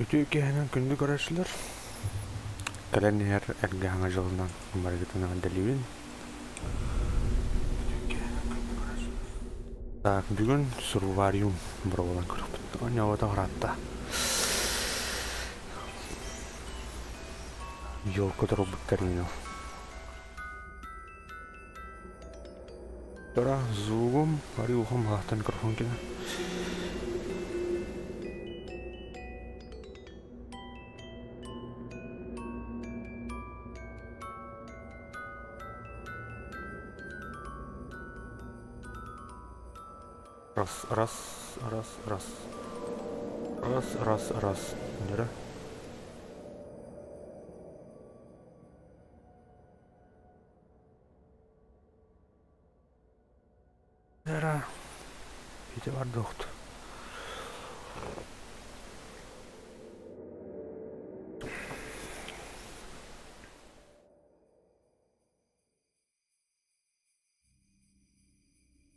Үтүө киэһэнэн күндү көрөөччүлэр! Кэлэн иһэр эргэ Саҥа дьылынан барыгытын эҕэрдэлиибин. Так, бүгүн сурвариум боруобалаан көрүөхпүт. Оонньообото ыраатта. Елка турбут кэриҥэ. Тора звугум, арый ухом хаахтан микрофон кэнэ. Раз, раз, раз, раз. Раз, раз, раз. Нера. Нера. Ити бардохт.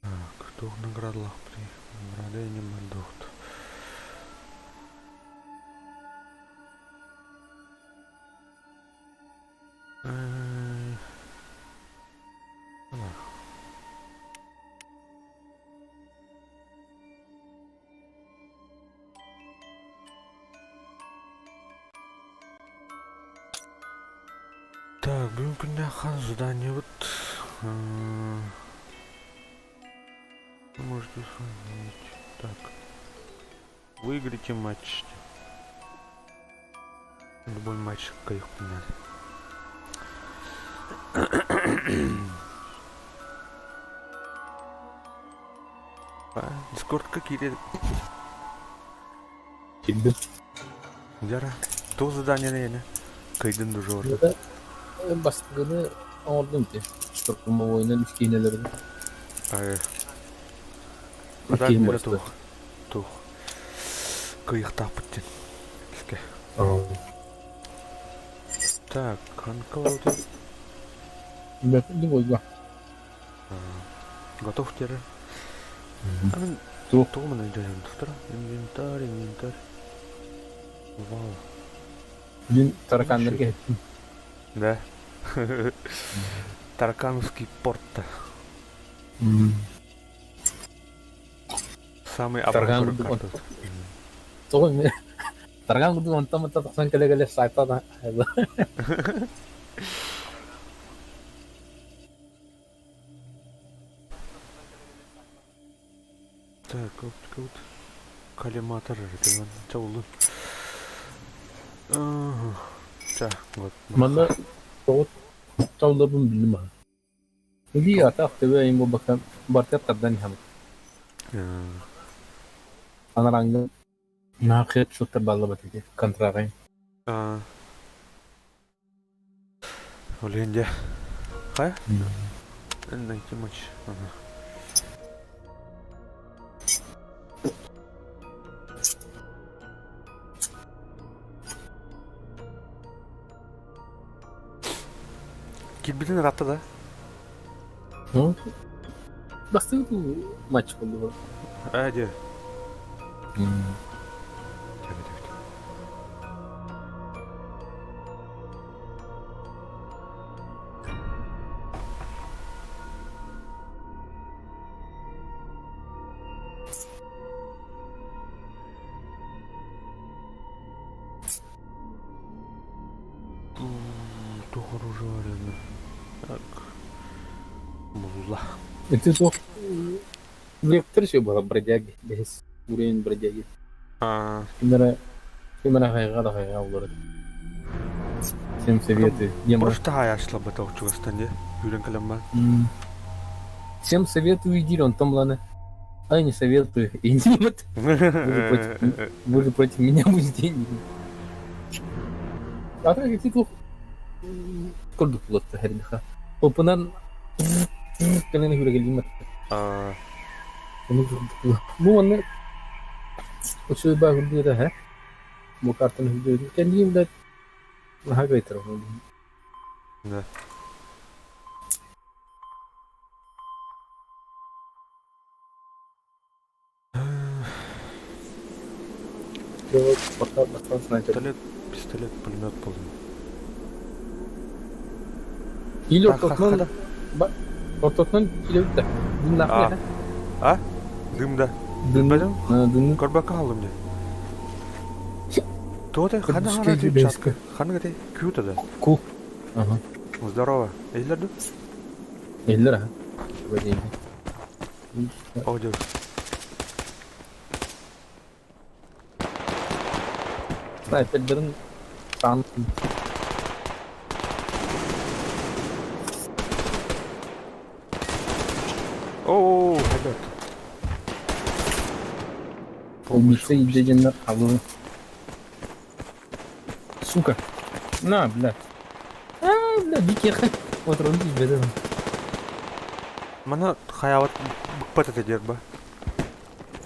Так, туох наградалаахпытый? Награда не бардохт. Так, бүгүн күннээх хан заданиебыт можете Так. Выиграйте матч. Любой матч кайыхпын надо. Дискордка киирэ Киирдим. Дьара, туох заданиены ene? Кыйдын дужуорда. Это бастыгыны оҥордум ити. Штурмовойунан үс киинэлэрин. Ай. Иккиһин Задание барыста. туох? Туох? Кыйыктаахпыт диэн. Иске. Так, ханка Бэрт буолла. Готов теперь. Амин Туох? тугу маны дьайан туттара? Инвентарь, инвентарь. Вау. Мин тараканнарга эттим. Да. Таракановский порт. Самый Таракан абакыр курдук карта. Тоҕо эмэ таракан курдук онтон мантан тахсан кэлэ-кэлэ сайтан Так, вот, вот. Коллиматор это чаулун. Ага. Ча, вот. Манна тоҕо чалларбын биллим аха. Илии атах төбө эйин буолбакка барытыгар тардан иһэм. Анараҥҥа наахыат суттар баллыбат ити контрагай. Ол иһин дьэ. Хайа? Найти матч. Ага. Киирбитин ыраатта да? Ну, бастыы матч буолла. Аа, дьэ. Тэбит, тэбит. Туох оружие Так. Булла. Ити туох лектор все было бродяги, бэһис уровень бродяги. А. Кимнэрэ кимнэрэ хайҕа да хайҕа олорор. Всем советы. Просто хаайаачлабата учугастан дии. Үүрэн кэлэн бар. Всем советую иди, онтон буланы. Ай, не советую. Иди вот. Вы же против меня будете. А так ити туох курдук булатта хэрниха. Опынан кэлэн хүрэгэлиим Бу манна үчүгэй баа үрдүөтэ һэ. Бу картаны үрдүөтэ. Кэлиим да наһаа кыайтарар. Да. Стрелок пока нашел снайпер. Пистолет, пистолет, пулемет буллум. Или Так, ортотунан да. Ба ортотунан киирэбит да. Дыннаах А, да. а? Дым да. Дын Билбэтим. дын Көрбөккө хааллым дии. Туотай ханна Көрдүскэ хана ты дьүлэйскэ. чатка. Ханна ты кюта да. Ку. Ага. Здорово. Эйлер ду? Эллер аха. Вадим. О, дев. Снайпердарын саан О, ребят. убийца идеяннар халыы. Сука. На, бля. А, бля, бикеха. Патрон тиийбэтэ. Мана хаябат быкпат этэ диэр ба.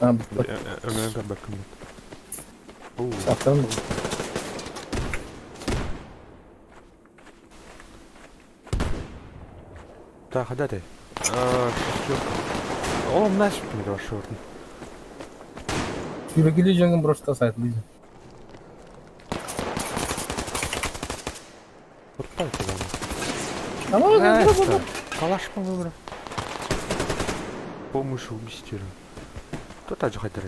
А, быкпат. Өҥөйөн көрбөккүн. Саптан. Так, хада ты? Шестерка. Ол наш шорт. Сүүрэкэлии дьоҥҥун просто сайтылыы. Вот так А, Калаш по-моему. Помощь убийству. Кто так же хотел?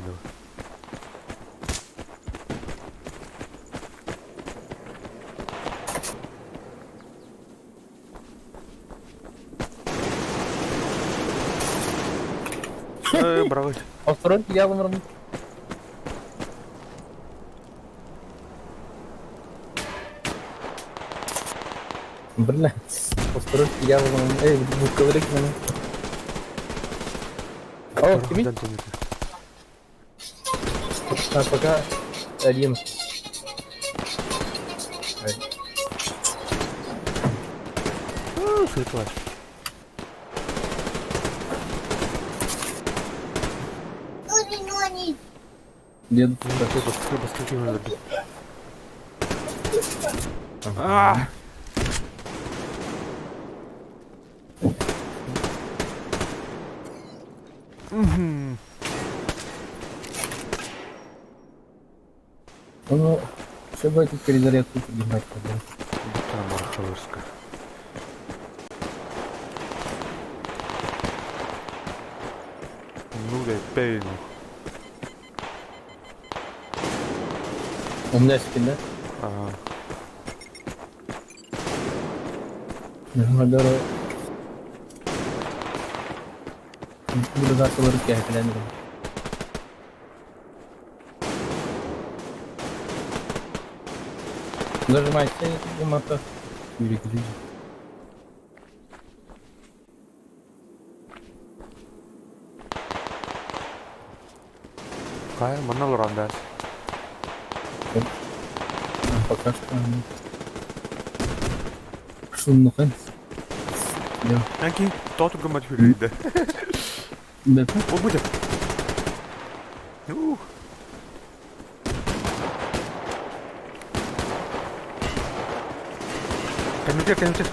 Э, браво. Осторон я Бля, осторон я Эй, буковик мене. О, кими? А, пока один. Светлач. Дед. А! Мгм. Ну, все будет перезарядку поднимать. Там Бархаловска. Ну да, пейну. У меня спина. Ага. Нормально. Буду кэхэлэн. Нажимайте гумата. Хайа, манна олорон Пока что. Шумнухан. Да. Анки, тот гумат хүрүйдэ. Да. О, будет. Ух. Кәнүтер, кәнүтер.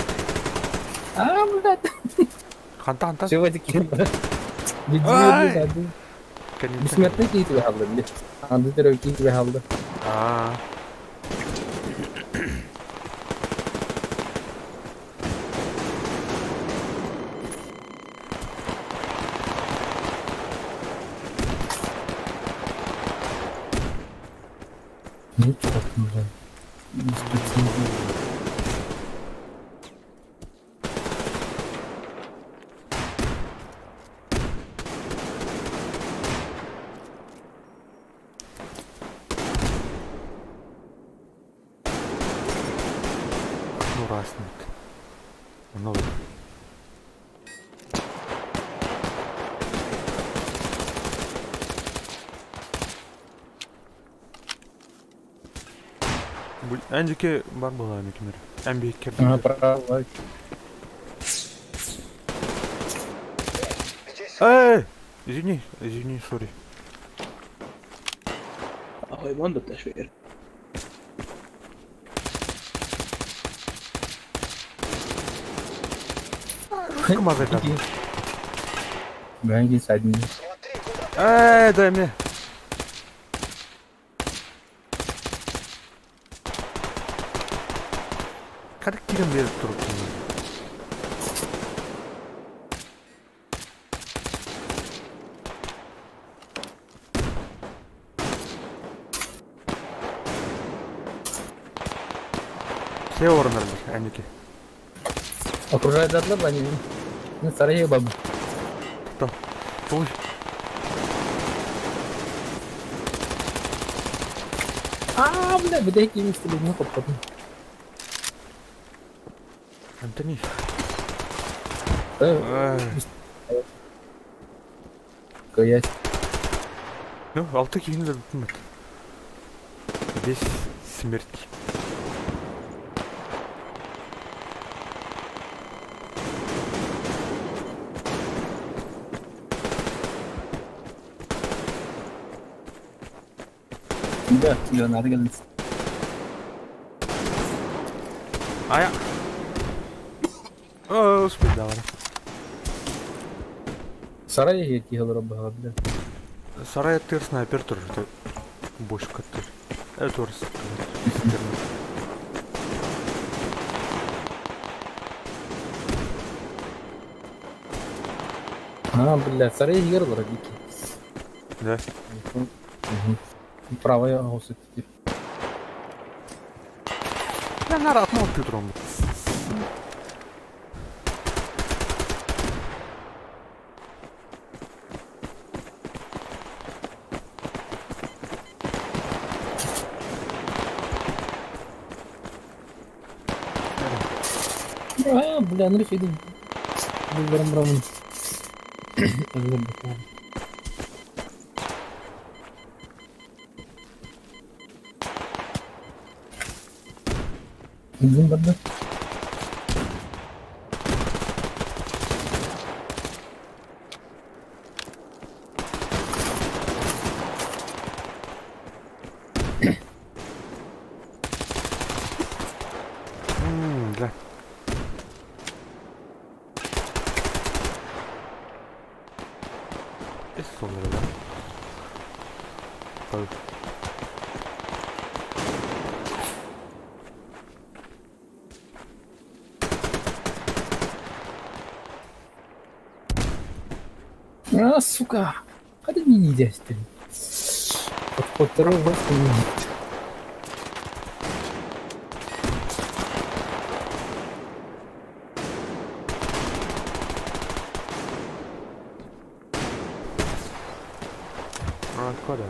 А, блядь. Ханта, ханта. Все таки. Ай! Бессмертный киит выхалды, блядь. Анды терөө киит выхалды. Аа. Ну, чё там, блядь. Беспрецедентно. Ну, раз нет. Ну, Эндики бар была мекемер. Әмбек Ага, право. Эй! Извини, извини, сори. Ahogy mondott testvér. Кымазайдан. Бәнги садни. Эй, дай мне. Хата киирэн биэрэ турбутун. Все орнордор, эники. Окружайдаатылар ба не сарайы бабы. Ой. Аа, бля, бүтэһик киһи истибитин хоппотум. Антони. Кыайа. Ну, алты киһини өлөрбүппүн бит. Без смерти. Да, Леонардо кэлэн. Ая. О, успейдавара. Сарай киһи олорор баҕа бля. Сарай аттыгар снайпер турар. Это бочка аттыгар. Это орыс. А, бля, сарай иһигэр олорор дики. Да. Правая оҕус өттүтүр. Я нара атмал тытром. А, бля, ну иду. Барам барам. Бензин барда. Да. Эс да. А, сука! Хadi не едят ты. Под второй жестко не А, кода.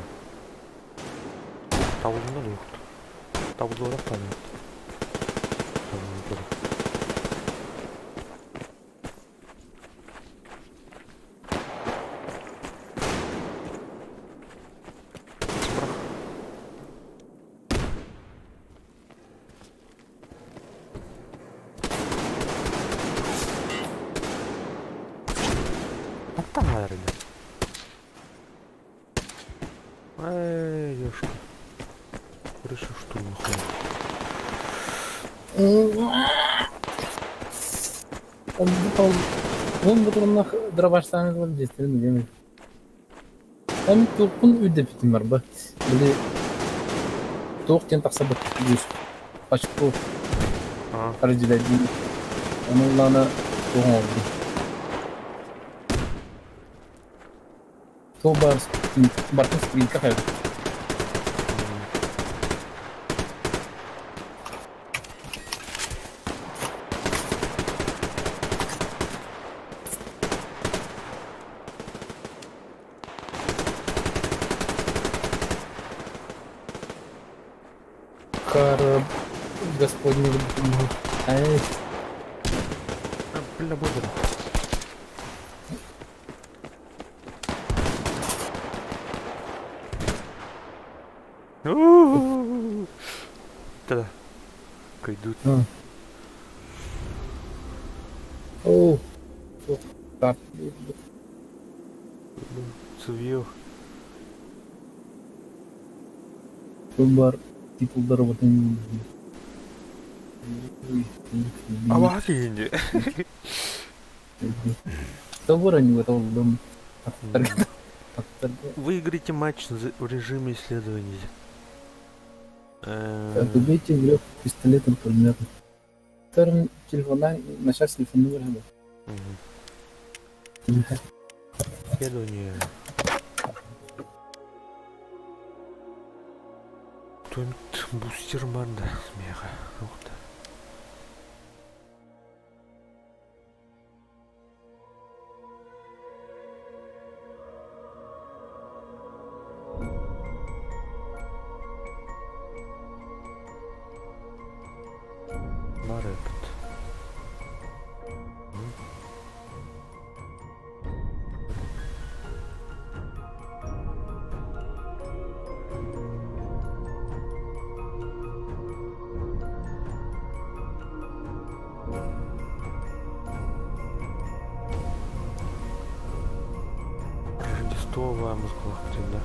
Табылдыңдар yoktu. Табылдылар табылды. Табылды. Аттан ребят. Эй, девушка. Решил штурм Он бутурунах дробаштан бол действительно демек. Ами туқпун үдеп бар ба. Били туқ тен тақса бат жүз. Очко разделять. Onun lana туғын oldu. То бар бартын скринка хайр. Кар Господне Ай. Бля, боже. Да. Кайдут. О. Так. Цувью. Бар титулдары вот А инде. Выиграйте матч в режиме исследований. Убейте в пистолетом пулеметом. Телефоннаан начаас телефоннуур этэ. Македония. Кто-нибудь бустер банда смеха. Ух ты. Барыппыт. Рождество музыкалаах да?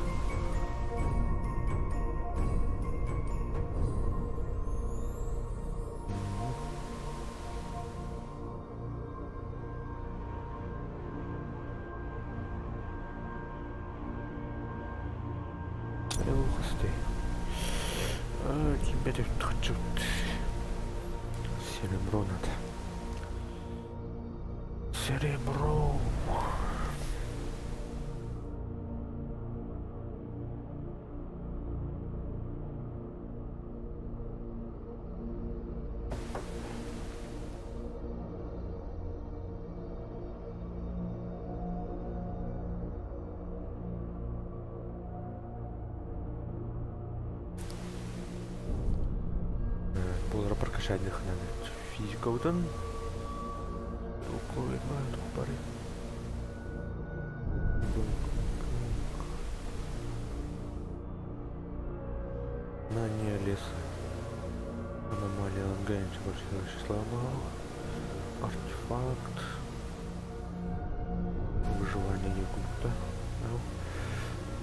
Хосты. Тебе хочу серебро надо. Серебро. Буолара прокачайдыхынан физикабытын бары. Знание леса. Аномалия Лангенч сломал. Артефакт. Выживание некуда.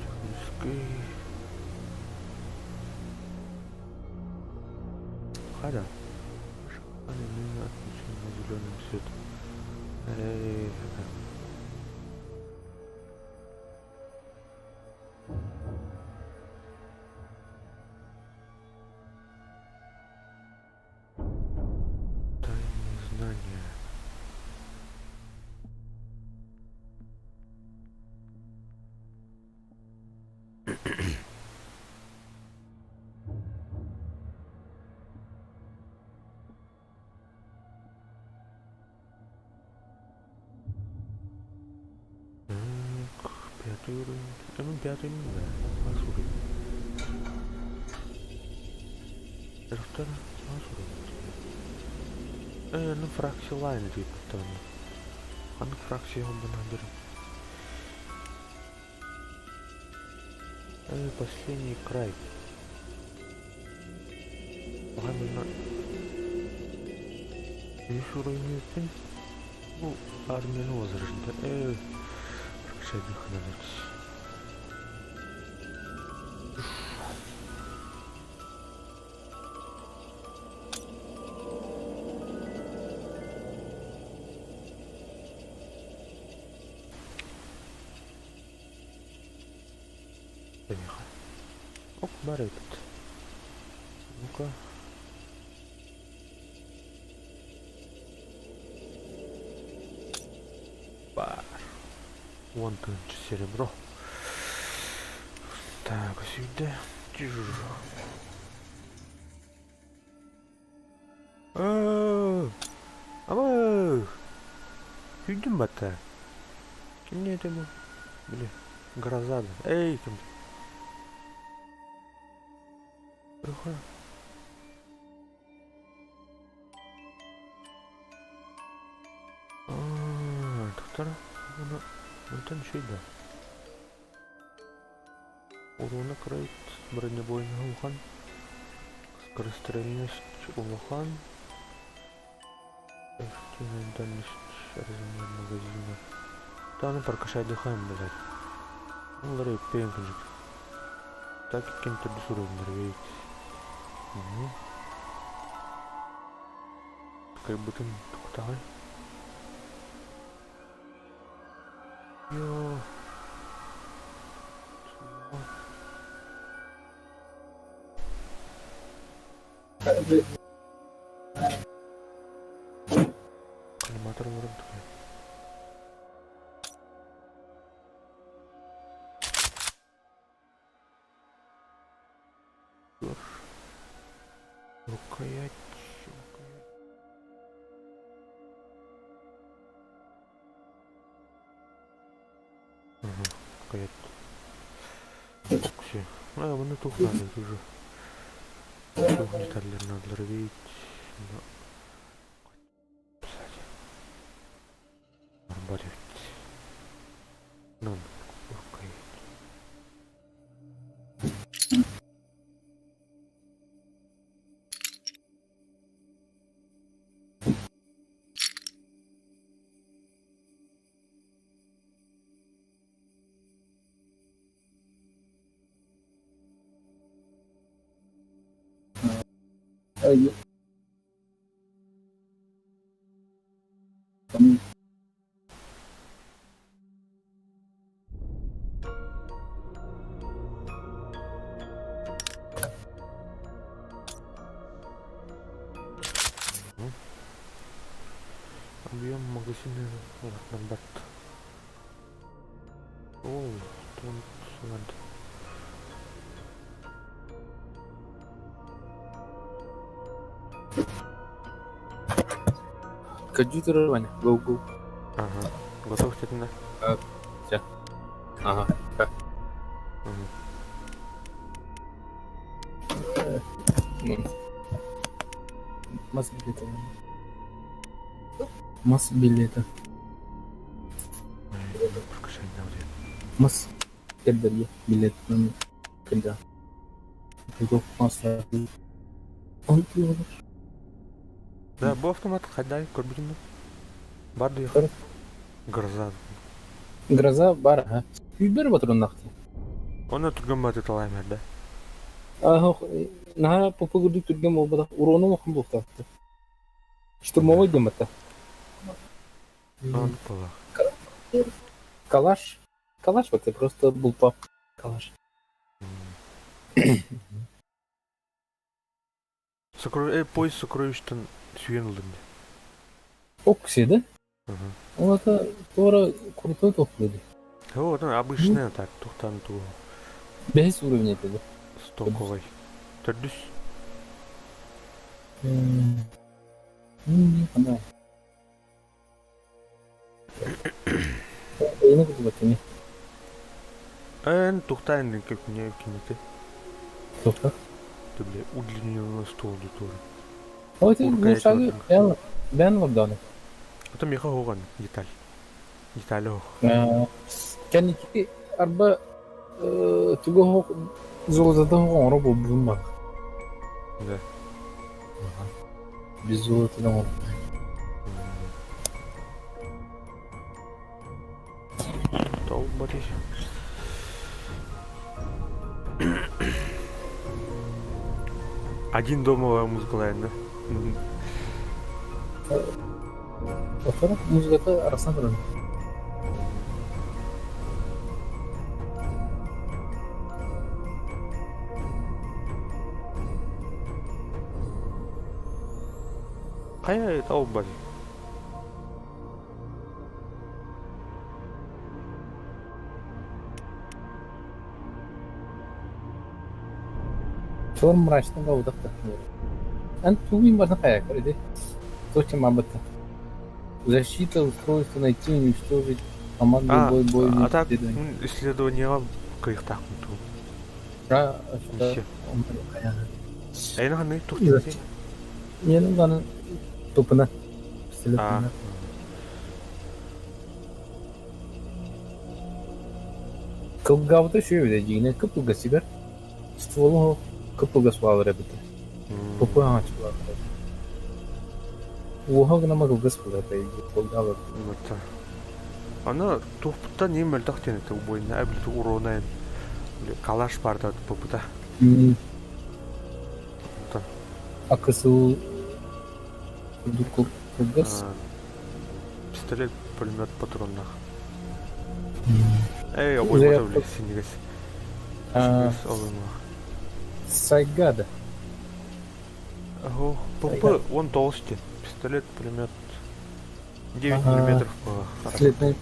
Технический. Хада. Отмечено зеленым цветом. Эй, Тайные знания. Так, пятый уровень. Ну, пятый, не знаю. Бас уровень. Второй, бас уровень. Ну, фракция лайн типа Ханнык фракция бунадыр. Последний край. Правильно. Үс уровень Ну, армияны возрождает. Прокачать надо. Помеха. Оп, барыппыт. Ну-ка. Бар. Вон тысяча серебро. Так, сюда. Ама! Күйдүм бата. Кимне это бу? Били, гроза да. Эй, ким? Доктор, мантан үчүгэй да. Урона крайт бронебойный улахан. Скорострельность улахан. Эффективная дальность размер магазина. Да, ну прокачай дыхаем, блядь. Ну, ларей, пенканчик. Так, каким-то бесуровнем рвеет. Угу. Как будто туктай. Йо. Рукоять, рукоять. Ага, рукоять. Все. А, маны туох надо уже. Туох детальлер надо видеть. Но... Писать. Арбалет. Ну, рукоять. Объем магазина улаатан барда. Оо, туон Компьютер, Ваня, go go. Ага. Готов тетина? Ага. Угу. Мас билета. Мас билета. Мас кэрдэргэ билет когда мас Он Да, бу автомат хайдай көрбүтүн Бар дии. Гроза. Гроза бар, ага. Күйбер батырыннахты. Оны түргөн баты талайм эрде. Ага, наһаа попугурдук түргэн буолбатах, урону улахан буолтаахты. Штурмовой диэн батта. Он была. Калаш. Калаш вот просто булпа. Калаш. Сокро... поезд сокровищтан сүйен ылдым. Окси, да? Ол это туора крутой тохлуду. О, это обычная так, тухтан ту. Бэһис уровень это, да? Стоковый. Төрдүс. Не Эйни кутубаттыми. Эн тухтан как мне кинете. Тухта. Ты бля удлиненный стол тоже. Ой, ты ну шагы бен бен варданы. Это меха хоган деталь. Деталь ох. Кэнники арба тугу золототон оҥоро буолбутум бар. Да. Без золота оҥоро. Долбарись. Один дома музыка, да? Во-вторых, музыката арасан турар. Хайа толбарь. Чор мрачный гаудахта. Эн тугин барна хайа иди. Точно мабыта. Защита, устройство, найти, уничтожить, командный А, бой, бой, а так исследование. исследование кыйыктаах ту. А, Миссия. Эйна ханны тухтан. Менин ганы тупына. Пистолет. А. Кылгабыта шүйөбүдэ дьиҥинэн кып-кылгас сибэр. Стволу кып-кылгас буолар эбитэ. Попу аҥачы буолар. Уоһа гынама кылгас буолар кылгабыт. Вот. Аны тухпуттан не мөлтөх диэн этэ убойна эбилти урона калаш барда попута. Акысыл кылгас. Пистолет, пулемет, патроннах. Эй, обойма били синигес. Синигес обойма. Сайгада. Ого, ПП, он толстый. Пистолет, пулемет. 9 миллиметров было. Пистолетный.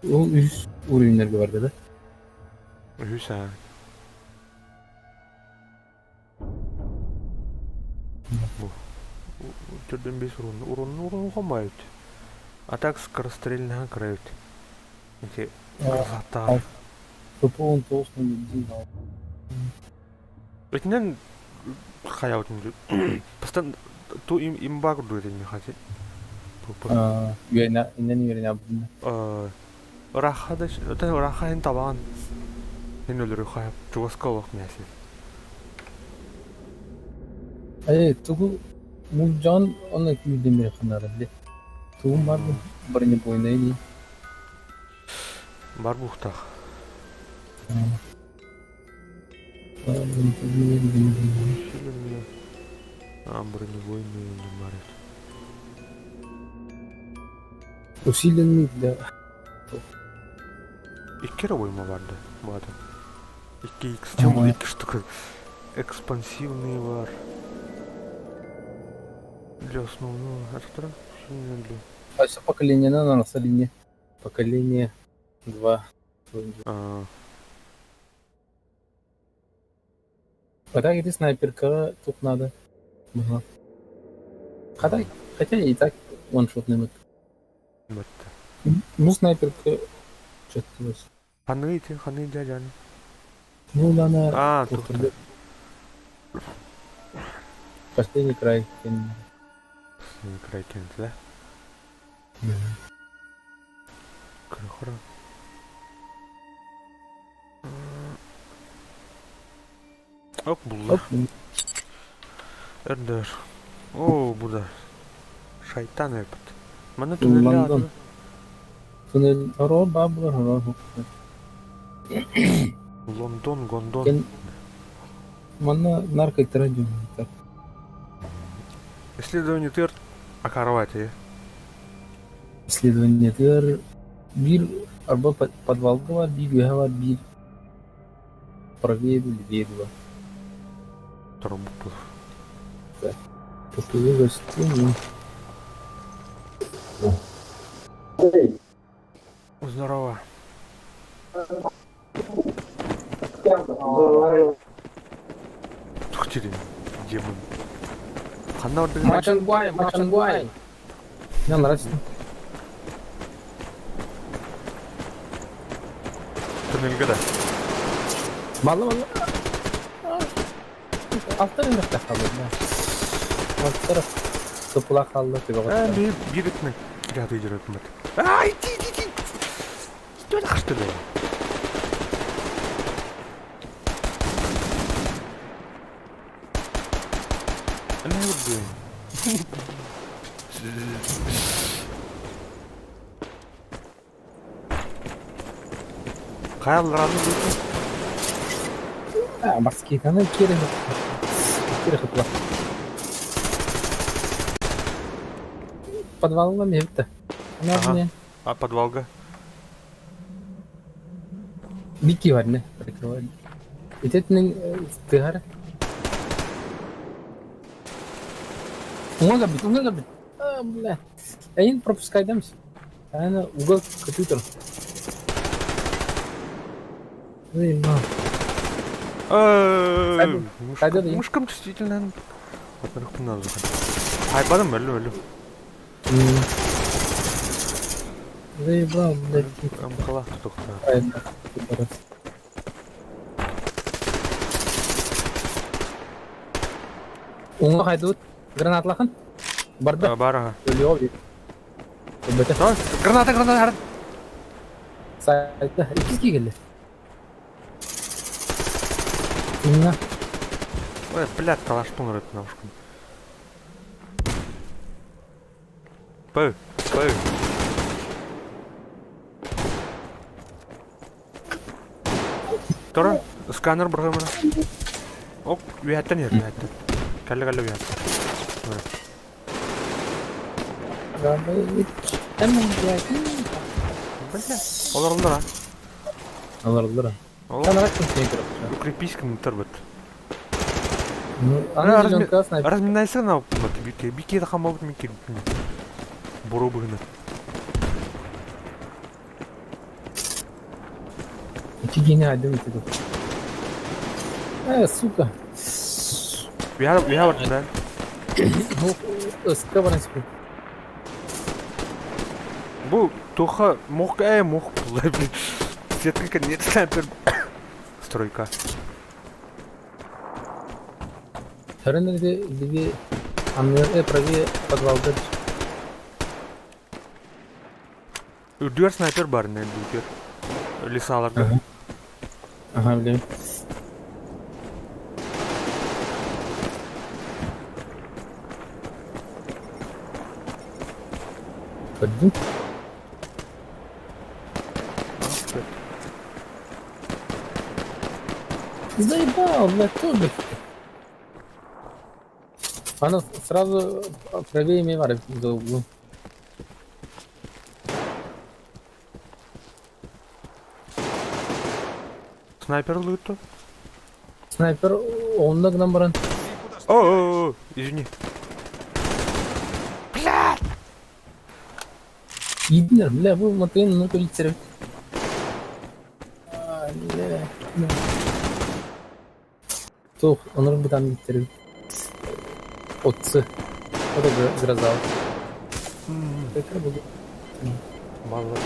Ол үс уровеньлерге бар да? Үс, а. 145 урун. Урун урун хомойут. А так скорострельныга кыра эбит. Ити гранаттаар. ПП 19 01. Итинэн хайабытын Бастан ту им имба курдук этин михати. Үөрэнэ иннен үөрэнэ Ыраахха да ыраахха иһин табаҕын мин өлөрү хайап чугаска олох мээси. Э тугу мулдьаҕын онно күүрдэммири ханара били. Тугум бар бу бронебойнай дии. Бар буухтаах. Бронебойный бар Усиленный для Икки эрэ обойма барды баата. Икки икс чем икки штука экспансивные бар. Для основного автора для. А все поколение на на линия. Поколение 2. А так эти снайперка тут надо. Ага. Хотя, хотя и так ваншотный Бытта. Ну, снайперка что-то Ханыы ити, ханыы дядяны. Ну, она... А, тут. Последний край. Последний край кент, да? Крохора. Оп, булла. Эрдер. О, бу да. Шайтан эпит. Манна туннелле Лондон. Туннель хоро бабла хоро. Лондон, Гондон. Кен манна наркойтара дьон. Исследование тыр акарвати. Исследование тыр биир арба подвалга бар, биир үөһэ бар, биир правее левее бар. Торбуппут. Попили гостиную. Здорово. Тух тирин, демон. Ханна ордыгын Мачангуай, Мачангуай. Мне нравится. Туннельга да. Мало мало. Алтар эмэхтэ хаалла да. Алтар тупула хаалла Э, би биритне киряты жүрөтүмөт. Ай, ти ти ти. Что это что ли? Эмне көрдүң? Хайаллараны диэки Баскетаны кире кире хытла. Подвалга мебитте. Ага. А подвалга? Бики бар не прикрывали. Итетнин тыгар. Уңа бит, уңа бит. А, бля. Эйин пропускайдамс. Ана угол компьютер. Эй, ма. Мышкам чувствительно. Во-первых, надо Хайбадым өлү өлү. Заебал, блядь. Мкала тохта. Уңа хайдут. Гранатлахан. Барда. Бар ага. Өлү Бөтө. Граната, граната. Сайтта икки келди. Уңа. Ой, блядь, калаштун ырыт наушкам. Пэ, пэ. Тора, сканер бұрғымына. Оп, үйәттен ер, үйәттен. Кәлі кәлі үйәттен. Бля, олар олар а. Олар олар. Олар. Укрепись кім бит. Аны зеленка снайпер. Разминайсың ау, бике. Бике да хамабыт мен келіп. Буру быгына. Ити гениальный ты. Э, сука. Уя, уя бар да. Ыска баран испит. Бу туха мух мух Сетка конец снайпер. Стройка. Төрөн диги анныгар правее подвалга Үрдүгэр снайпер бар үрдүгэр. Лесаларга. Ага, блин. Көрдүм. Заебал, блядь, тоже. Она сразу правее меня за углом. Снайпер лыты. Снайпер онно гынан баран. О, извини. Блядь! Иидинэр, бля, бу Матвейн ну көлүтсэрэ. Бля. Туох, онор бытан диттэрин. Отцы. Это гроза. Это будет. Молодец.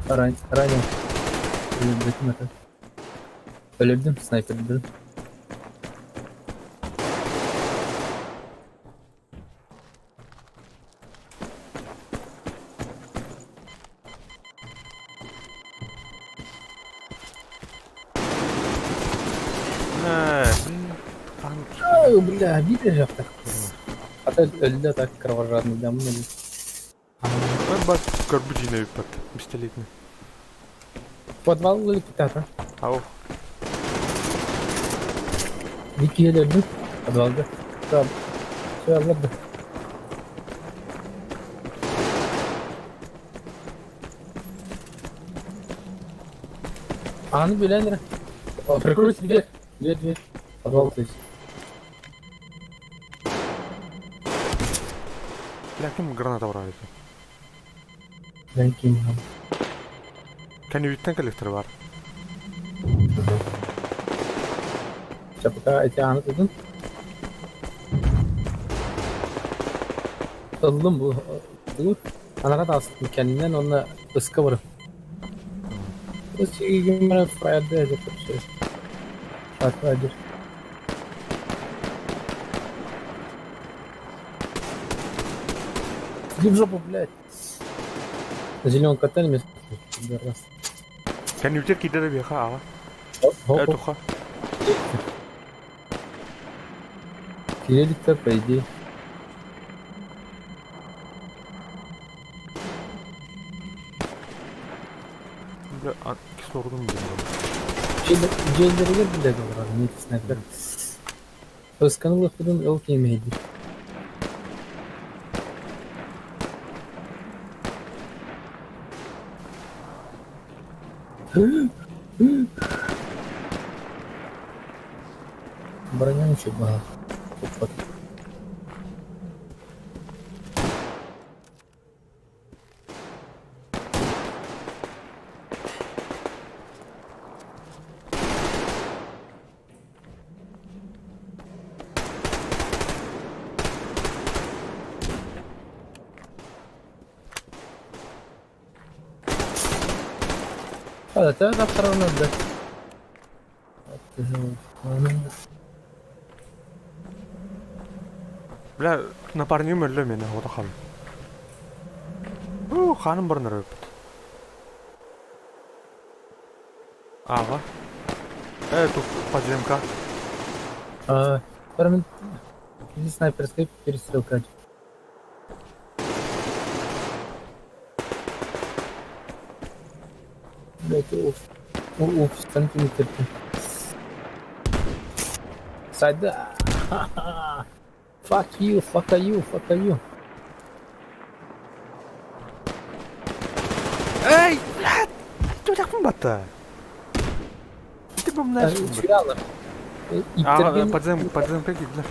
Ранил. Өлөрбүтүм это. Өлөрдүм, снайпердин. Ай, бля, биир жактар. Ата өлдө так кровожадный дамын өлдү. Бас көрбүт жинебиппат пистолетный. Подвал өлүп Ау. Вики өлөрдү подвалда. Все, алларды. Аны билен Прикройте дверь. Дверь, дверь. Подвал, то есть. Бля, ким граната брали? Ben kim? Кэннибиттэн коллектор бар. Чапака эти аны тудун. Ыллым бу. Бу анага да кэннинэн онно ыска бар. Гимре фрайде деп все. Фрайде. Иди в жопу, блядь. Зеленый коттель вместо. Раз. Кэннибитер киирдэ да биэхэ аҕа. Хоп, Туха. Кириллица, по идее. Бля, кислородун билем. Дьиэлэригэр билэ олорор, не снайпер. Ысканы ылыахпытын ол киэмэйдир. Броня еще была. Вот. هذا ترى نبدا. Бля, напарнигым өллө миэнэ оҕото хаалла. Уу, хааным баран эрэр эбит. Аҕа. Тут подземка. А, снайперская перестрелка. Блять, уф. Уф, сантиметр. Сайда. Fuck you, fuck you, fuck you. Эй, блядь! Туохпун батта. Ити бу мына. Үчүгэй Аҕа, подзем, подземка киирдилэр.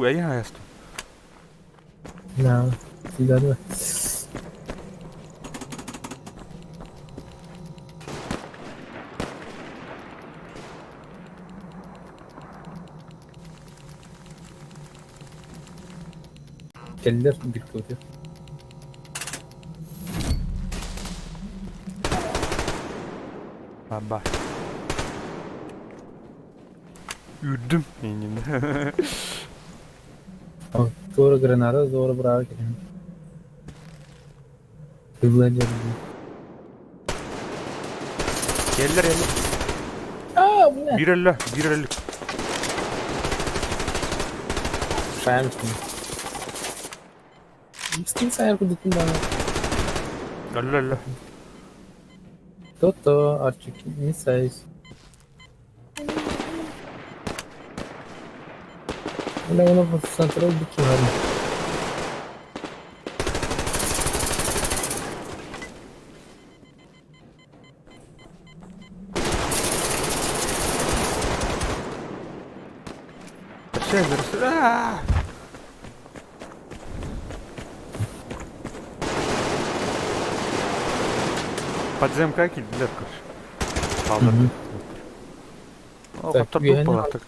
Эйин хайастым. Да, всегда да. Кэллэр Бигфуты. Баба. Үрдүм иннин. Туора граната, туора быраҕа кэлэн. Тылла диэн. Кэллэр эллэр. Аа, бля. Биир өллө, биир өллүк. Шайым үстүн. Үстүн сайар курдукпун даҕаны. Өллө өллө. То-то, Арчик, не сайыс. Бля, ону централ бутуһарын. Все, Подземка киирдилэр короче. Хааллар. Так, Хоттордук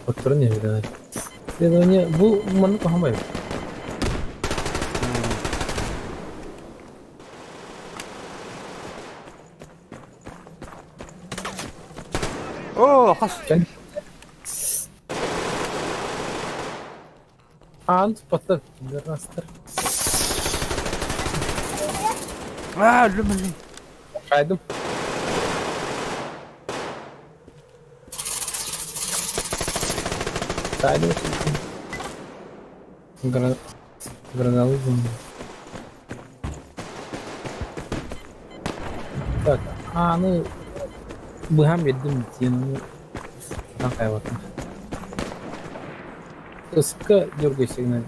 Хотторун иһигэр. Следование бу маннык хаһан Оо, хас. Аан туппаттар, растар. Аа, өллүм өллүм. Хайдым. Хайдым. Граналы Так, ааны быһан биэрдим диэн хайабатым. СК дергай сигнал.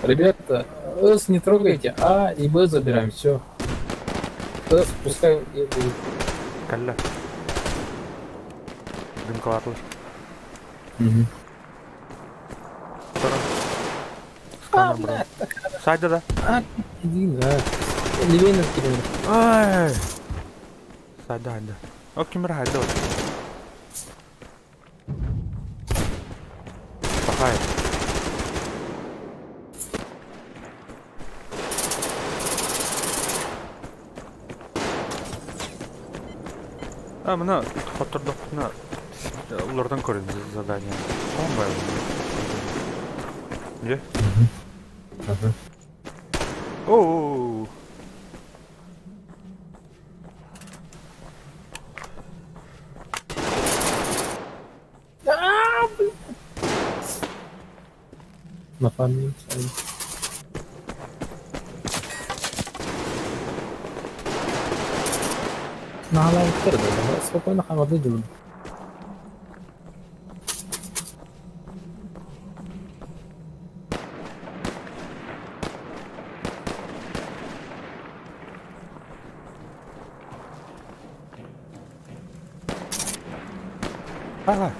Ребята, С не трогайте, А и Б забираем, все. С пускай будет. Кэллэ. Дымкалаатылар. Угу. Сканер брал. Сайда да. А, иди, да. Левее надо кидать. Ай. Сайда хайда. О, ким эрэ хайда. Пахай. А, мына хоттордохпуна улардан көрөн задание. Соң Не? Оо. На фарме. Наалаабыттар да, спокойно хаҥарды дьулун. Ага.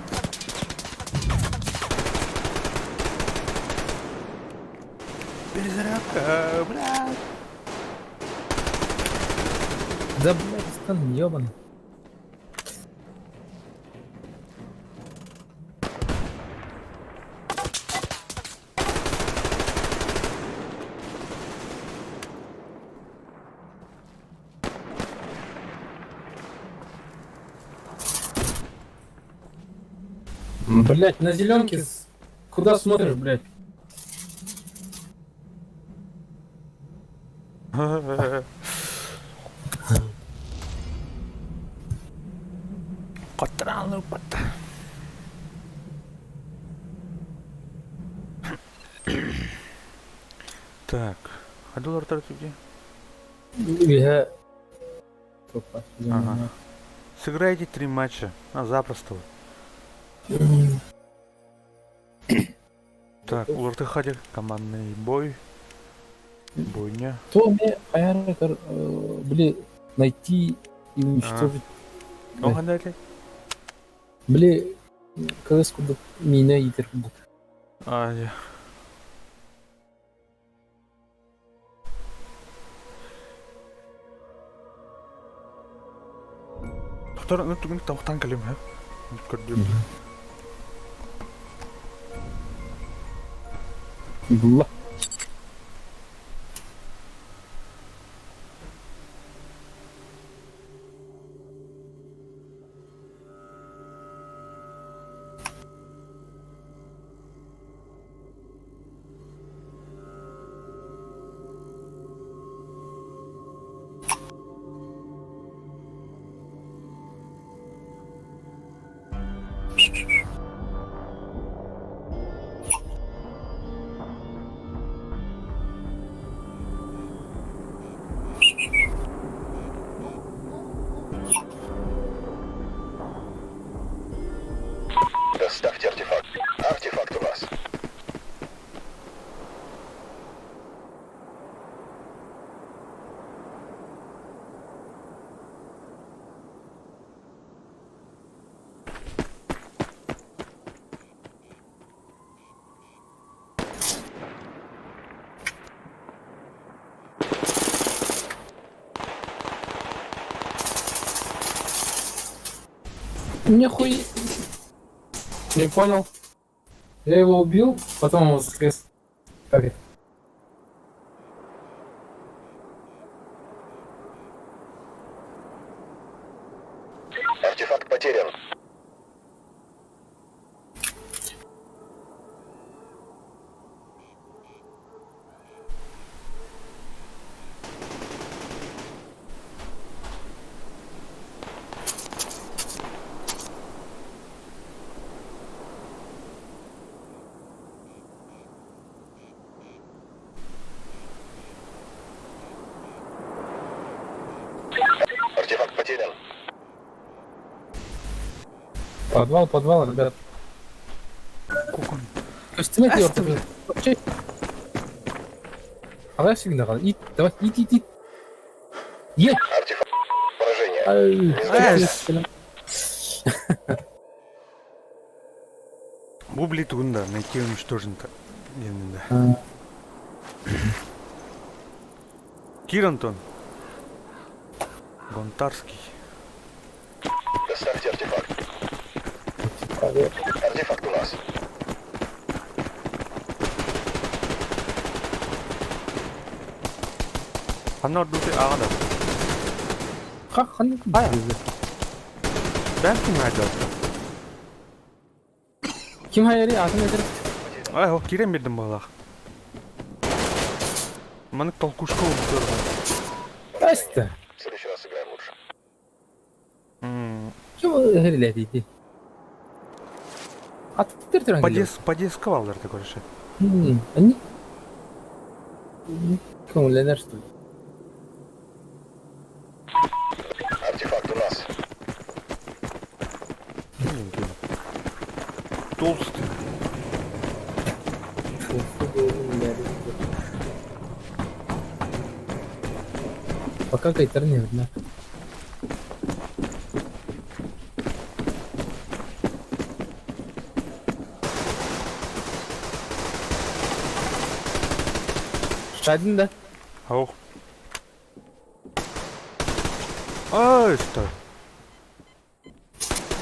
Перезарядка, блядь. Да, блядь, стан ёбаный. Блять, на зеленке куда смотришь, блять? Хотторон ылбатта. Так, хадылар тебе? Я... Ага. Сыграйте три матча. А, запросто. Так, уларты командный бой. Бойня. То мне били найти и уничтожить. О, хандай Били... Кыыс курдук миинэ иитэр курдук. Аа, Тохтор аны тугун тавтан кэлим һэ. Көрдүм. Булла. Доставьте артефакт. Артефакт у вас. Нихуя. Не понял. Я его убил, потом он воскрес. Как это? Артефакт потерян. Артефакт потерян. Подвал, подвал, ребят. Кукун. Көстүмэ тиорто. Қалай всегда қалай. Ит, давай, ит, ит, ит. Е! Артефакт. Поражение. Ай, Бубли тугунда найти уничтожен-то. Да. Кир Антон. Гонтарский. Доставьте артефакт. Артефакт у нас. Ханна ордуты аҕа да. Ханнык Хайа. Бэм ким хайдалта? Ким хайари атын этер? Ай, о, кирен бердим балах. Маннык толкушка болуп Аста. В следующий раз сыграем лучше. Ким ыһырилэти? Аттыр туран Подъезд, подъезд кавалдар такой же. Они көңүллэнэр что ли? Артефакт у нас. Толстый. Пока кайтар не видно. Шадин да? Ау. Ай, что?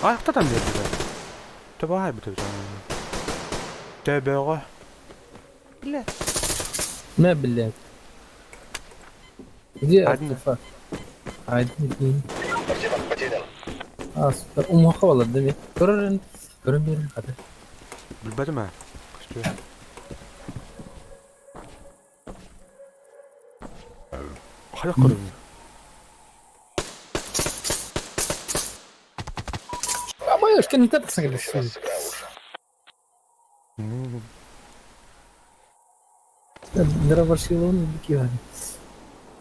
А, кто там бегает? Давай, бля, Төбөҕө. Бля. На, блядь. Где Один. артефакт? Один. Артефакт потерян. А, супер. Умаха балар değil mi? Көрөрүн, көрөн берин хата. Билбэтим ээ. Көстүө. Хайах көрөбүн. Ama öşken ne тақсан В следующий раз келесиз. сыграем лучше. Дровашилон бикиван.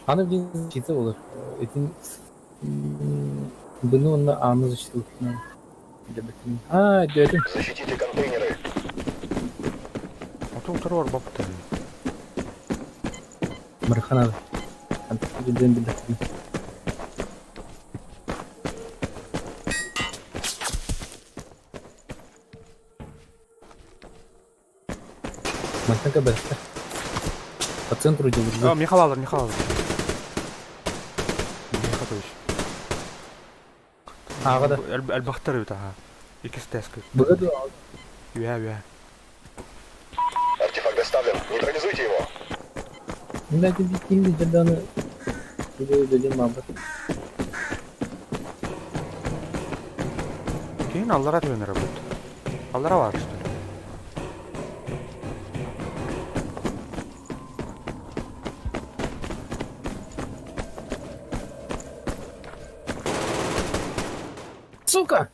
Аны блин защита olur. Этин bunu онна аны защита А, дедим. Защитите контейнеры. Ото утары бар бапты. Марханада. Антон билдим. Мантан кэбэстэ. По центру А, дьулургу. Михалалар, Михалалар. Михатович. Ааҕа да. Элбэхтэр эбит аха. Иккис тесткэ. Быга дуо? Үһэ, үһэ. Артефакт доставлен. Нейтрализуйте его. Мин ким дьарданы дедим бабат. Кейін аллара түөнөрө бут. Аллара бар что ли? Сука!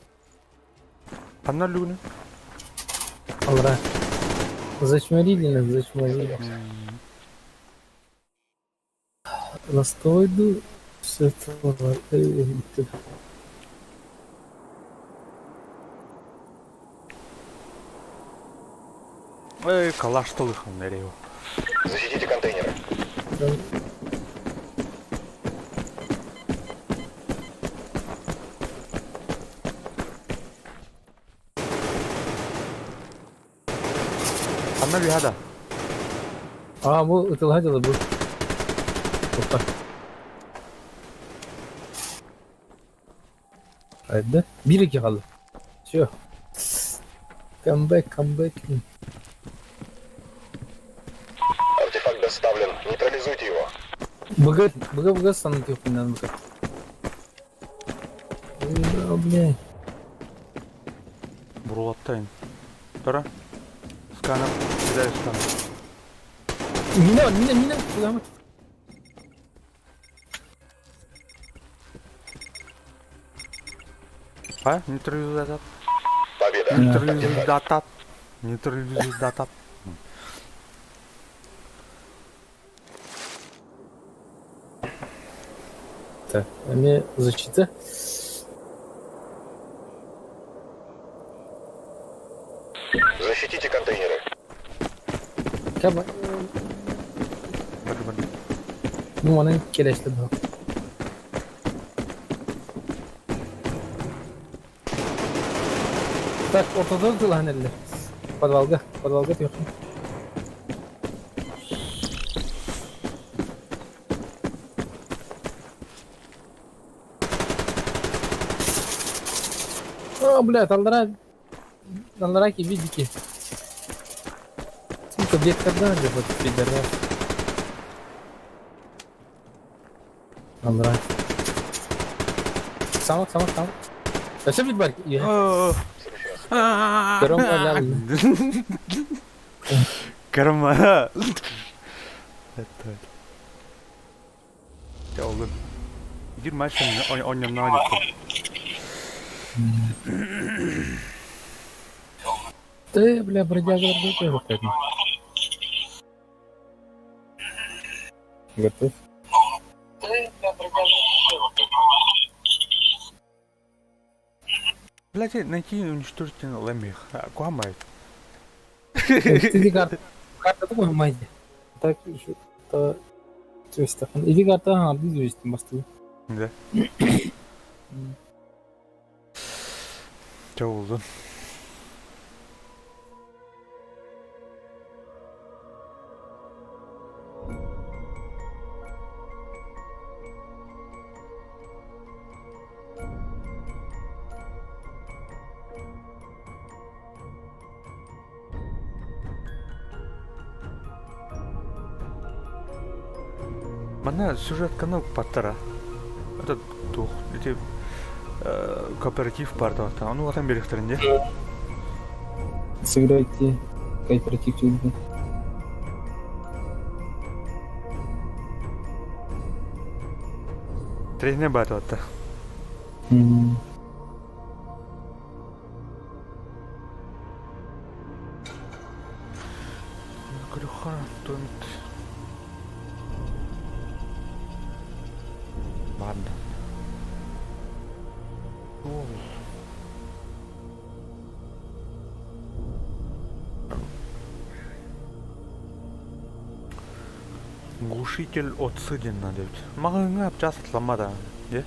Ханна өлүгүнү? Алра. Зачморили нас, зачморили. Настройду все это. Эй, калаш толыхан эрео. Защитите контейнеры. Ханна үһэ да? А, бу ытылһа дьылы бу. Опа. Haydi. 1-2 kaldı. Все. Come back, come back. Артефакт доставлен. Нейтрализуйте его. Быга, быга, быга станут их надо быга. Бля. Бурулаттайын. Тора. Сканер. Кидаю сканер. Мина бар, мина, мина. Куда А? Нейтрализуй Победа. Нейтрализуй Нейтрализуй Так, мне защита. Защитите контейнеры. Каба. Барды, барды. Ну, она келешти да. Так, ортода ытылаһан эрэллэр. Подвалга, подвалга түһүөххүн. О, бля, талдара... Талдара видики. Сука, вектордан же вот пидорас. Аллара. Самок, самок, самок. Зачем ведь барки? Көрөм Карма. Это. Олын. Биир матч онньонноон Ты, бля, бродяга, работает. Готов? Блядь, найти и уничтожить лемех. Куамай. Иди карта. Карта такой майди. Так, то Иди карта, ага, биз басты. Да. Чэ oldu. Манна сюжетканы укпаттара. Это туох ити кооператив баар да ону улатан биэриэхтэрин дии. Сыграйте кооператив тюрьмы. Тренер баатыбатта. Көрүххэ Ладно. Глушитель от сыден надо ведь. Маҕаһыыҥҥа апчаас атламмат дии.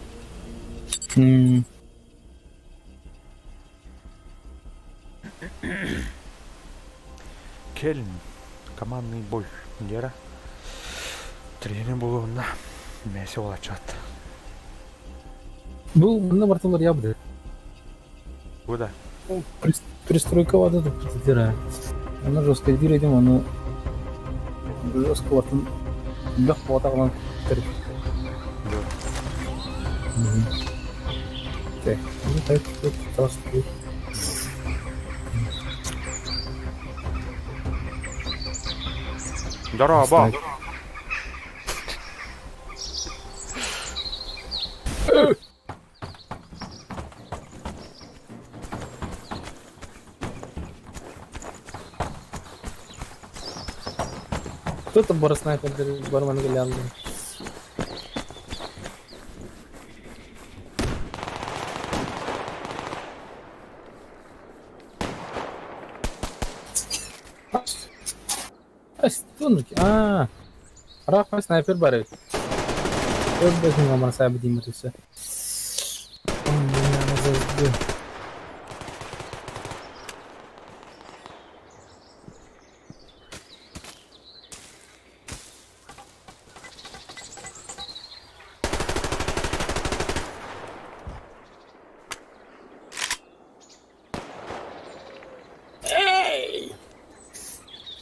Кельн. Командный бой диэра. Тренер булуунна. Месси олачат. Бу манна бартылар ябды. Куда? Пристройка вады тут Она жестко дир этим, ону жестко ватын бөх буотаҕынан көр. Так, ну так, вот, Здорово! Кто-то бары снайпер барман келе Аа, Рахма снайпер бар эбит. Өлбөтүн аман саабы деймин өссө.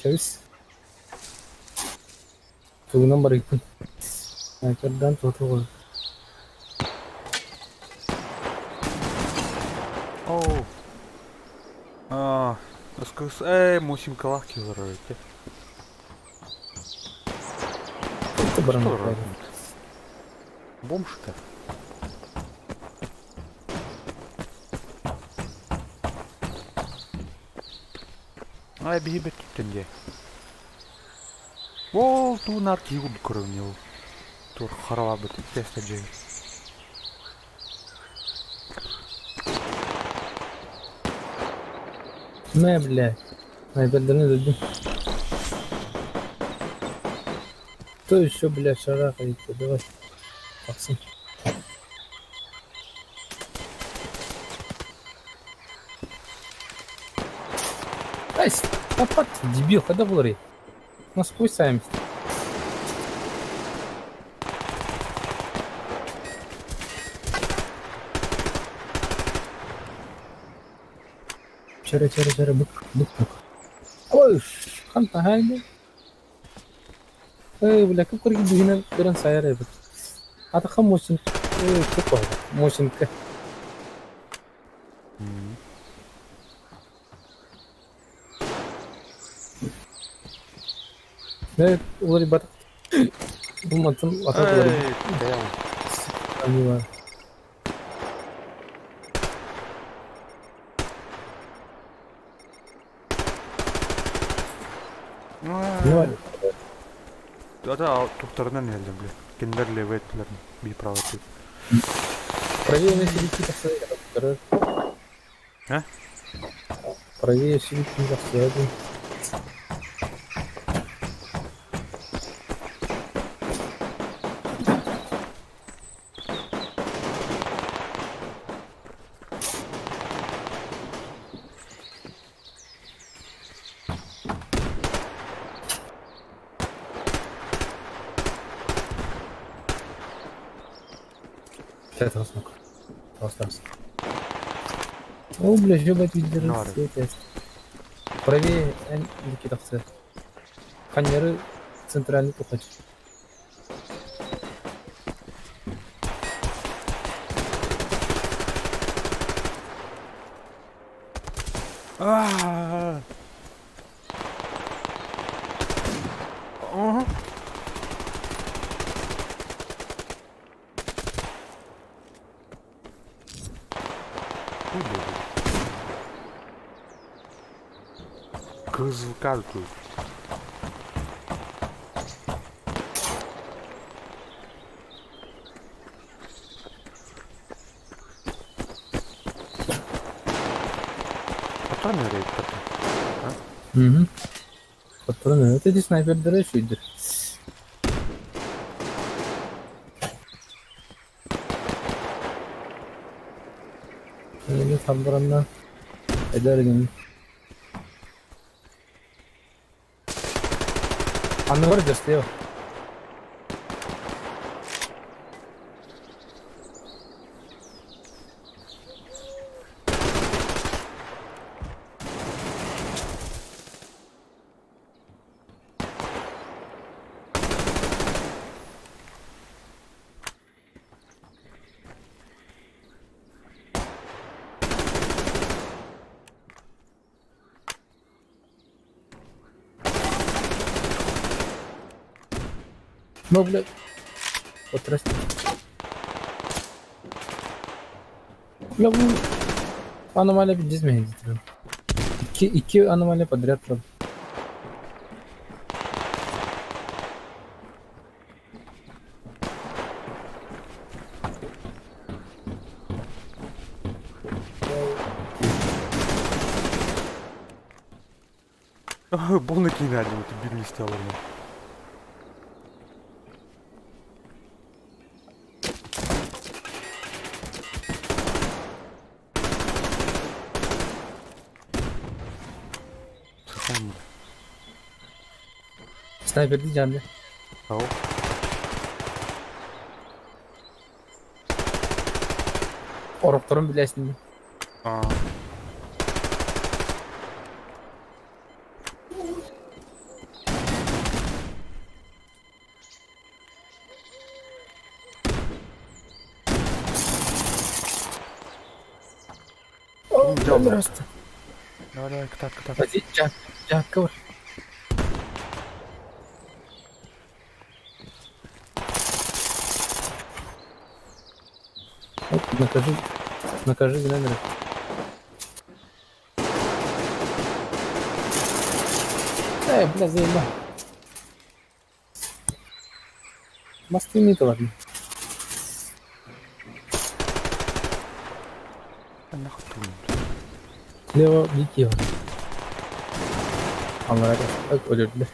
Кэбис. Тугунан барыйбын. Снайпердан тотуга. Оу. Аа, ыскыс ээ мусимкалаах киһи олорор эбит. Баран Олорор. Бомж-то. Ай, биһи бөттүттэн дии. Ол туунар киһи курдук көрөбүн ол. Тур харалаабыт теста дьиэ. Мэ, бля. Снайпердерин өлдүм. Кто еще, бля, шарахает? Давай. Тахсын. Ай, стопат, дебил, когда был рейд? Насквозь сами. Чара, чара, чара, бык, бык, бык. Ой, ханта хайды. Эй, бля, как курги бігінен көрін сайар эбит. Атаха мосин, эй, көп мосинка. Э, улар батак. Бу мантан атак улар. Эй, Они Ну, Да, тухтарынан элдем, бля. Кинилэр левый өттүлэрин биир правый өттү. Правее сидит тахса. А? Правее сидит тахса. Остался. О, бля, ебать, видео. Правее Никитовцы. Ханеры центральный тухач. А-а-а. Кызыл тут. Патроны рейд потом. Угу. Патроны. Вот эти снайпердері шүйдір. Öyle saldıranlar eder edin. Анныгар дьастыа. Ну, блядь. Вот прости. Бля, бу аномалия билдизмэһин дитирин. Икки, икки аномалия подряд турар. Буолна киинэ диэбит биир миэстэ олорно. Сахам. Снайперди дьаамда. Ау. Орохторун билээсин. Аа. Просто. Давай, давай, кытаат, кытаат. Поди, жак, жакка бар. Вот, накажи, накажи номер. Э, бля, заебал. Мосты не ладно. Нахуй ты. Слева Микиева. Аллах, өлөрдүлэр.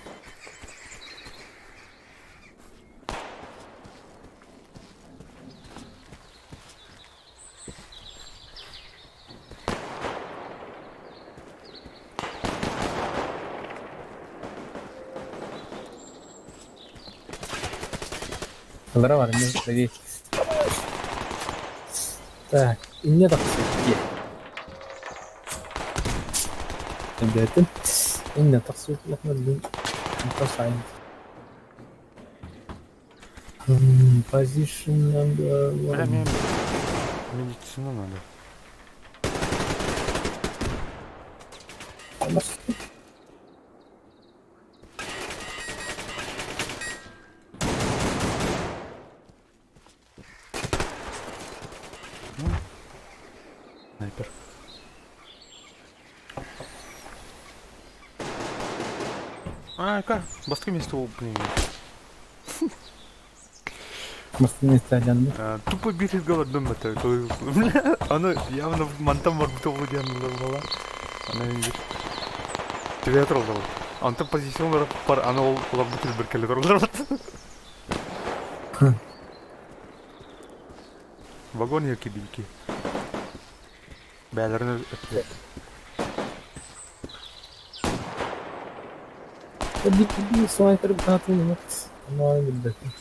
Аллара бар, эмне дагы. Так, инне тахсыы. Өйдөөтүм. Инне тахсыы сайын. Position number Бля, one. мне медицину надо. Снайпер. А, как? Бастакы место, блин. Мастыны стадионда. Тупо биир голодным это. Оно явно мантан барбыта буолуо диэн буолла. Аны биир Тебе тураллар. Онтон позицион бар аны ол олорбут бир кэлэ тураллар. Вагон яки бики. Бээлэрин өттүлэр. Биир снайпер баатын Аны билбэппин.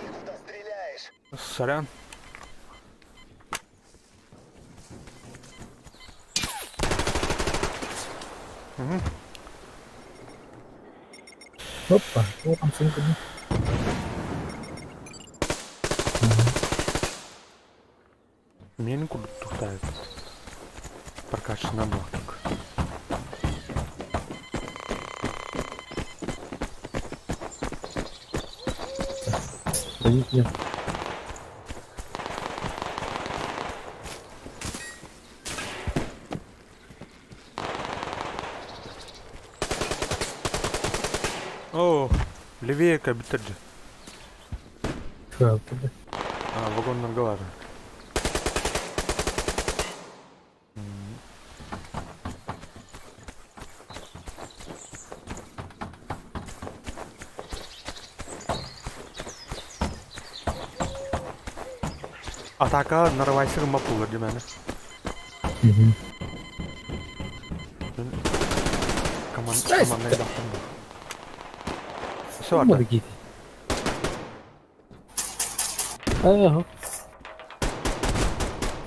Куда стреляешь? Сорян. Угу. Опа, вот там сумка. Миэнин курдук тухтаайбыт. Прокачанный блок. Дадите. О, левее кабитаджи. А, вагон Наргалара. Атака нарывайсыр мапулар демәне. Манна элбэхтэн Все барда.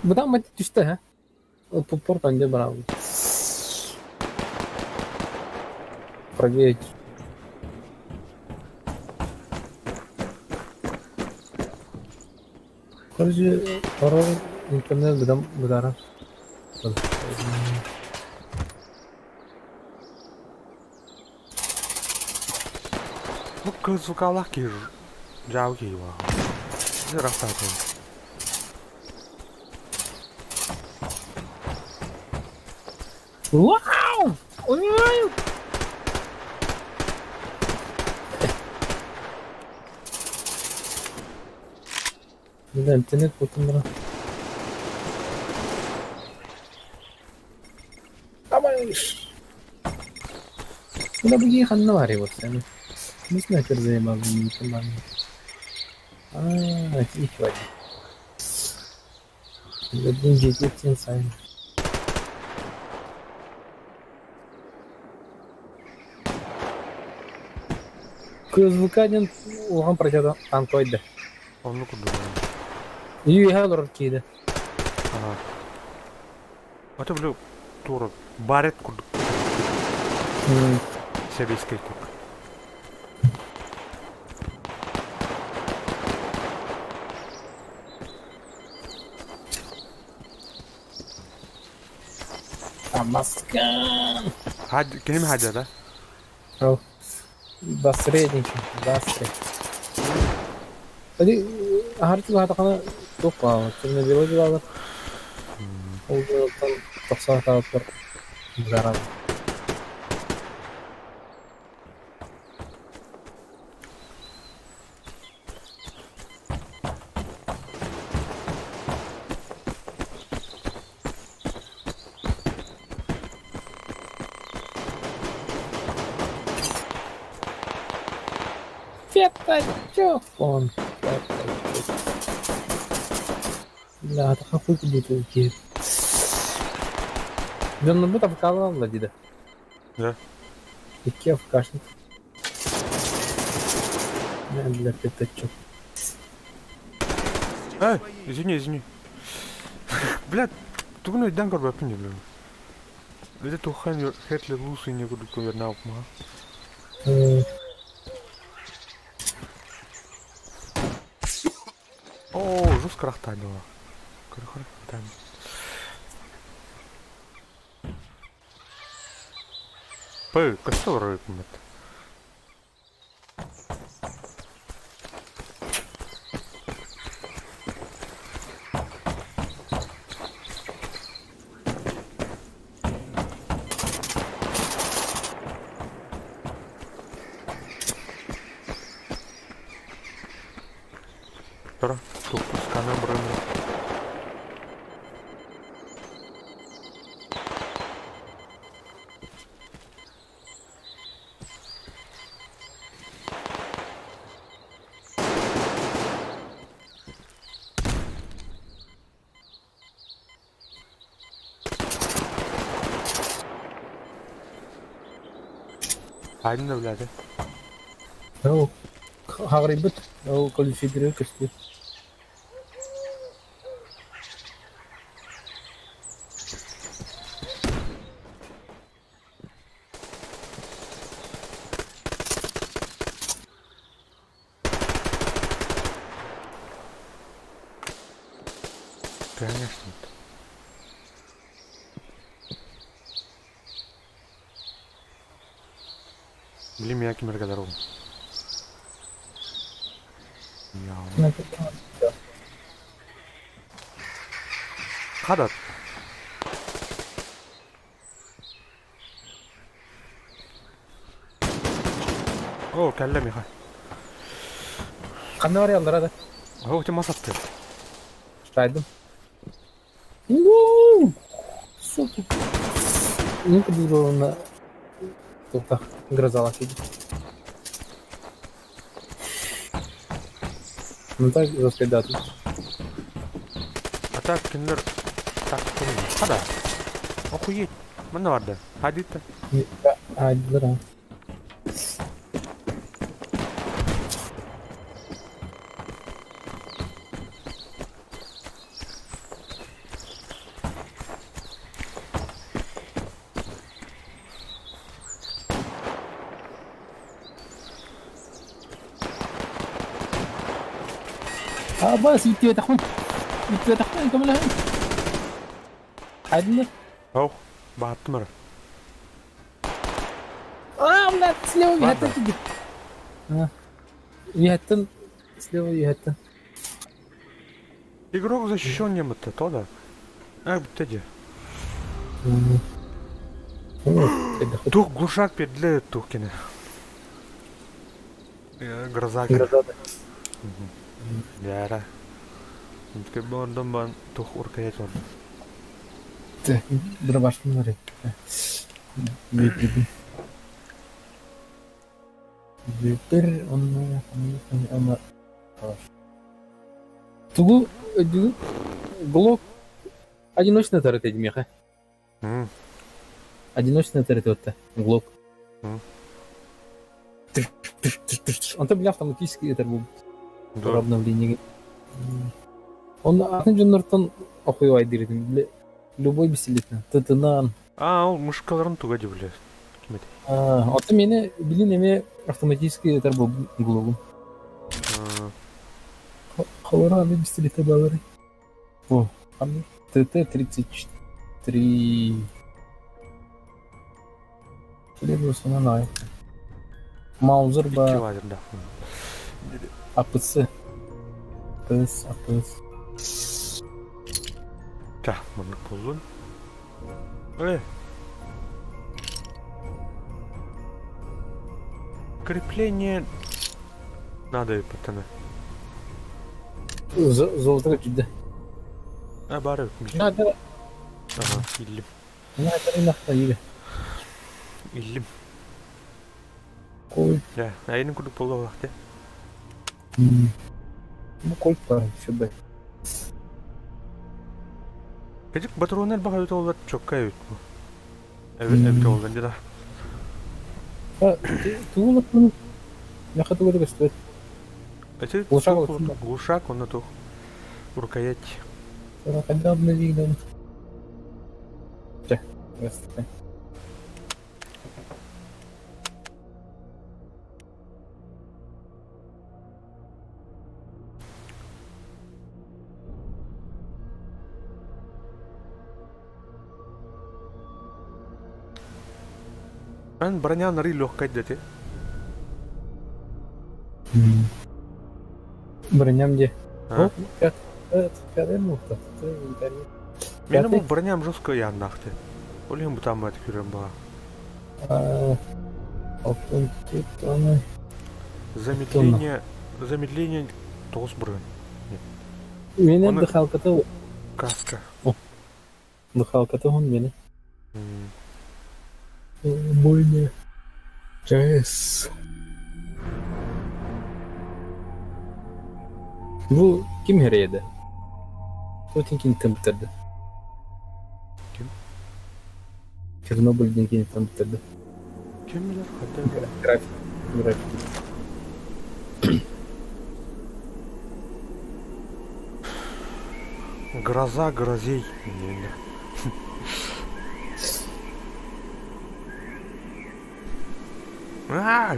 Быдан мать түстэ ха. Пуппор канде барабы. Проверить. Короче, пароль интернет быдан быдара. Бу кызылкалаах киһи дьаабы киһи буолар. Ыраахтаатын. Вау! Ой! Бля, интернет потом бра. Давай! Куда бы ехал навариваться? Не знаю, как заебал, не понимаю. А, тихо. Один сайн. КСВК диэн улахан против танковайда. Оннук курдук. Үйэ олорор кииде. Ага. Это бля тура барет курдук. Сэбиэскэй курдук. Тамаскан. Кини хадя да? Ол. Басре диэн Басре. Hadi harita хатахана туох баалар. Чернобилы баалар. Ол жолтан тохсон таалар бузаран. Пятачок он. Пятачок. Бля, это хуй куда киһи. Дьоннорбут АФК-ланаллар дии да. Да. Икки АФКшник. Бля, пятачок. Эй, извини, извини. Блядь, тугун өйдөөн көрбөппүн дии, бля. Это тухан хетле лусы не курдук көвернә ма. О, жестко рахтанила. Там. Пы, костер рыкнет. Тора, тут сканер брынды. Хайдын блядь. Ол хаҕарыйбыт. Ол квалифицированный көстүү. Конечно. Блин, меня кемерге дорогу. Хадат. О, кэллэ Михай. Ханна барыйаллара да? О, ты масатты. Таайдым. Уу! Сука. Ну курдук туохтах грозалах киирдим. Ну так жестко да тут. А так кинилэр так Хада. Охуеть. Манна барда. Хадитта. Аайдылар аа. Абаас ииттибэтэхпин. Ииттибэтэхпин көмөлөһүн. Хайдыннар? Ау, бааттым эрэ. Аа, блядь, слева Бар үһэттэн да. киирдим. А, үһэттэн, слева үһэттэн. Игрок защищен немытта, то да. А, бүттэ дии. Тух глушак пердле тух кини. Гроза Гроза да. Яра. Ордон бан тух уркаять ордон. Дробашпын бар Бүйтүбүн. Бүйтер онно онно Тугу өйдүүгүн? Глок одиночный тарыт эдимиэхэ. Одиночный тарыт отта. Глок. Онто бile автоматически этэр бу обновление. Он атын дьоннортон охуйвайдырытын бile любой бисилитин тытынан. А, ол мышкаларын туга дебиле. Ким этэй? Ото мени билин эме автоматически этэр бу глогум. Холора аны бисилите балары. О, ТТ-33. Требуется на Маузер ба лазер, да. АПЦ. ПС, АПС. Ча, маннык буоллун. Крепление надо пацаны. Золото күүрдэ. А, бары. Надо. Ага, иллим. Надо нахта ире. Иллим. Кольт. Да, айын курдук буолуохте. Ну, кольт бар, еще бы. Кэдик батронер баха өтө олар чокка өт бу. Эбит олдан дeda. Тугулап муну. Мяха тугу көстүбөт. Эти Глушак глушак он тух. Рукоять. Когда обновили? Эн броня нары легкая дети. Броням где? А? Пятый мухта. Менің бұл броням жестко яннақты. Олен бұтам бат күрем ба. Алтын титаны. Замедление, замедление тоғыз бұрын. Мені дыхалкаты. Каска. Дыхалкаты он мені. Бойня. ЧС. Бу ким hereydi? Тотин тымтырды. Ким? Чернобыльден кейін тымтырды. Ким билер қайда? График. График. Гроза грозей. А!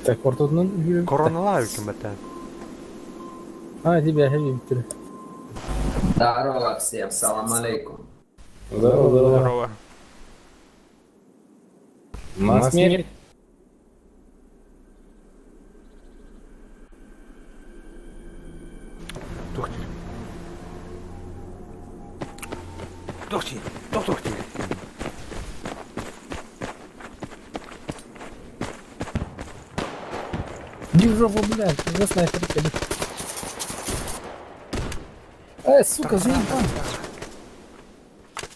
Так, ортодунан Короналаа ким бэтэ. А, тебя хабибтер. Здорово всем, салам алейкум. Здорово, здорово. Здорово. На смерть. Тухти. Тухти. Тухти. Иди в жопу, блядь, за снайпер кидает. Эй, сука, заебал.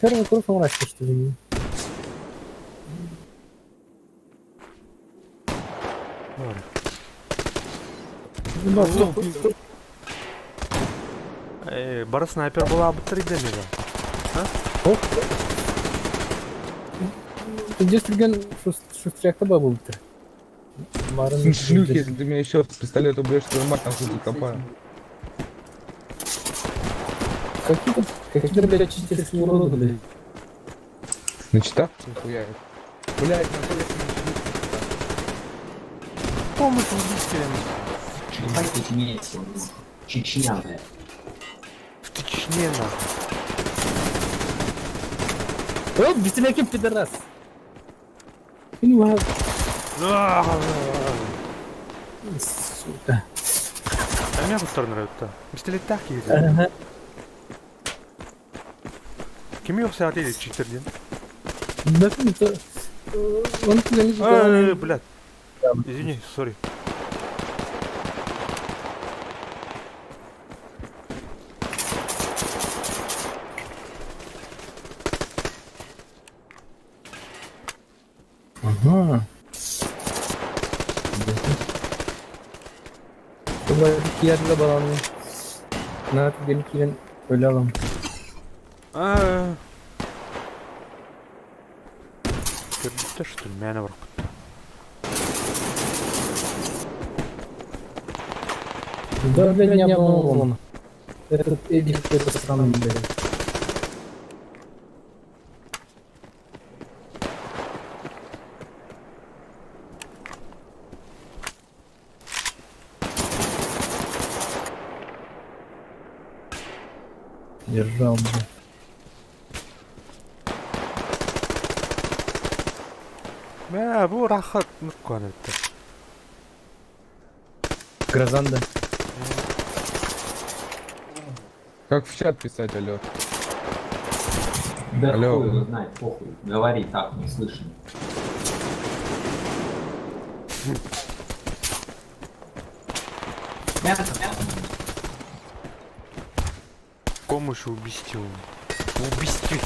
Первый кровь мрачный, что ли? Бары снайпер была бы 3 демега. А? Дьэ түргэн шустрякта бабылыттар. Барын Шлюхи, если ты меня еще с пистолета убьешь, твою мать нахуй закопаю. Какие-то, какие-то, блядь, читерские уроды, блядь. На читах хуя. Блядь, на то Помощь в убийстве. Ебать чеченец, Чечня, блядь. В Чечне, нахуй. О, битилекин пидорас! Понимаю. Сука. А меня тут нравится. Пистолет киһи. Ага. Кими yok saat değil читер диэн. Да, это... Он туда не Эй, блядь. Извини, сори. Ага. Киярга баланы. На түгэн киирэн өлө алам. Аа. Көрбүттэр что ли? Мээнэ барбыт. Да, блядь, не обманул. Этот Эдик какой-то странный, блядь. Держал, блядь. Мэ, бу рахат нуккан эбит. Грозан, да. Как в чат писать, алло? Да Алло. хуй его знает, похуй. Говори так, не слышно. Мясо, мясо. Помощь в убийстве. В убийстве.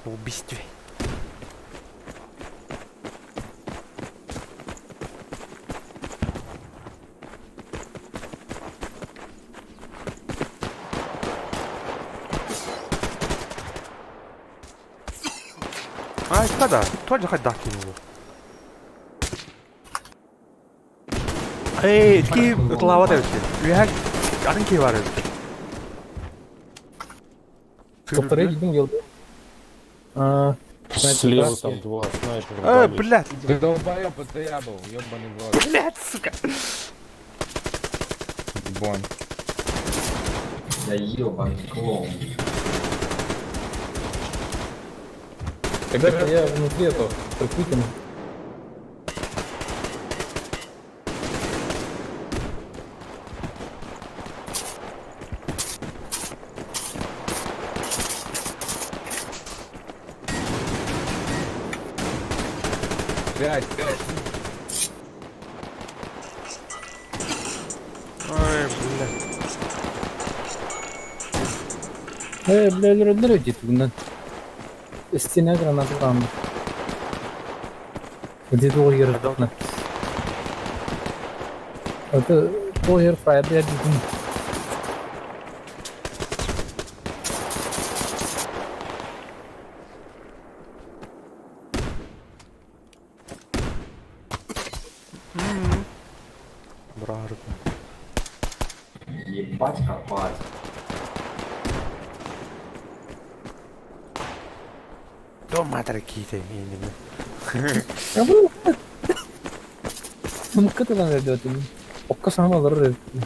В убийстве. А, да, тоже хоть дак его. Эй, ки лава да вообще. Атын ки бар. Повторяй, идем делать. А, Слева там два снайпера. Э, дали. блядь, Ты долбоёб, это я был, ёбаный в рот. блядь, сука. Ебан. Да ебаный клоун. Тогда я внутри этого, прикрытым. Пять, пять. Ой, блядь. Э, бля, өлөрөллөр эбит бүгүннэн. Стена граната там. Где долгер Pardon? Это долгер фаер я дедим. Бражик. Ебать копать. Дома какие-то именно. Мыккытынан өрдөтүм. Окко саамалар өрдөтүм.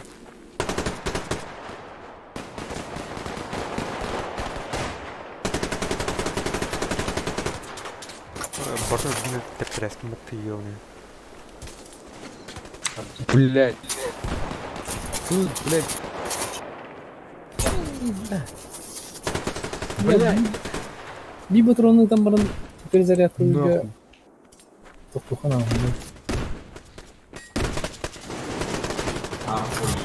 Бартын гинэ тэпрэскин бат ёны. Блядь. Тут, блядь. Бля. Би патроны там баран перезарядка Нахуй. Тоқтухана. Охуеть.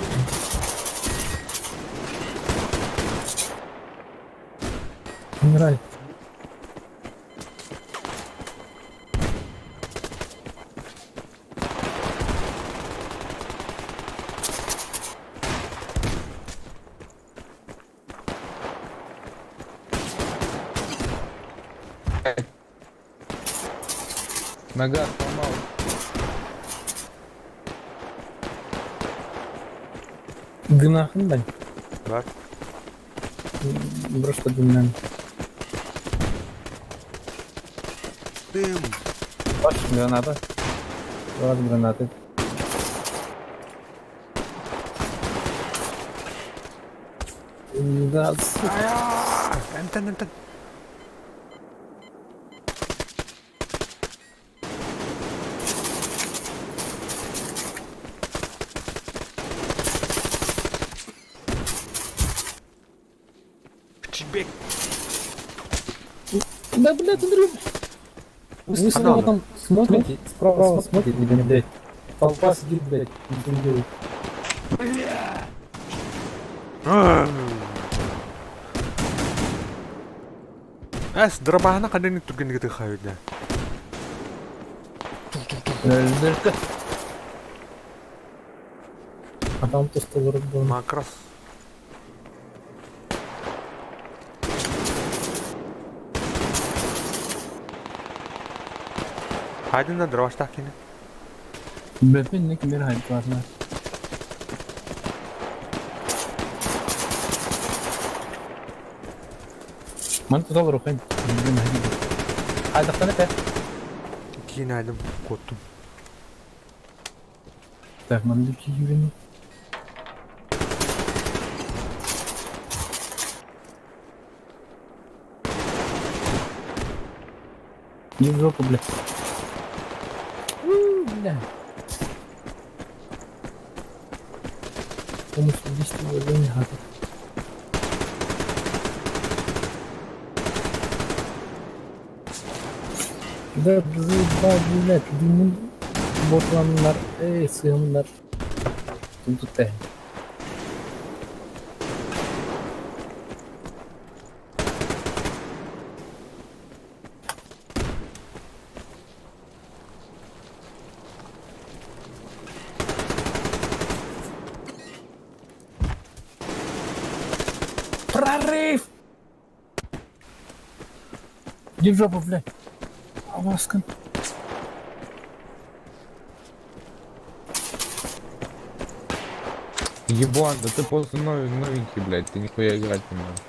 Умирай. Нога сломал. Дымахын дай. Бар. Просто дымнан. Дым. Баш граната. Баш гранаты. Да, сука. Энтен, энтен. Чебек. Да, блядь, Андрей. Вы снова там смотрите, справа смотрите, блядь. Толпа сидит, блядь, ничего не делает. Эс, дробаһына ханнык түргэнник тыхайда. Дырка. А там просто был. Макрос. Хайдына дробаштах кини. Бэпин не кимер хайд классно. Ман туда рухын. Хайдахтан это? Киин айдым куоттум. Так, ман люки юрини. Иди в жопу, бля. У, бля. Помощь убийства в хаты. Да, заебал, блядь, дымын ботланнар, эй, сыгымнар. Тут тут Прорыв! Иди в жопу, блядь. Аваскан. Еблан, да ты просто новенький, блядь, ты нихуя играть не можешь.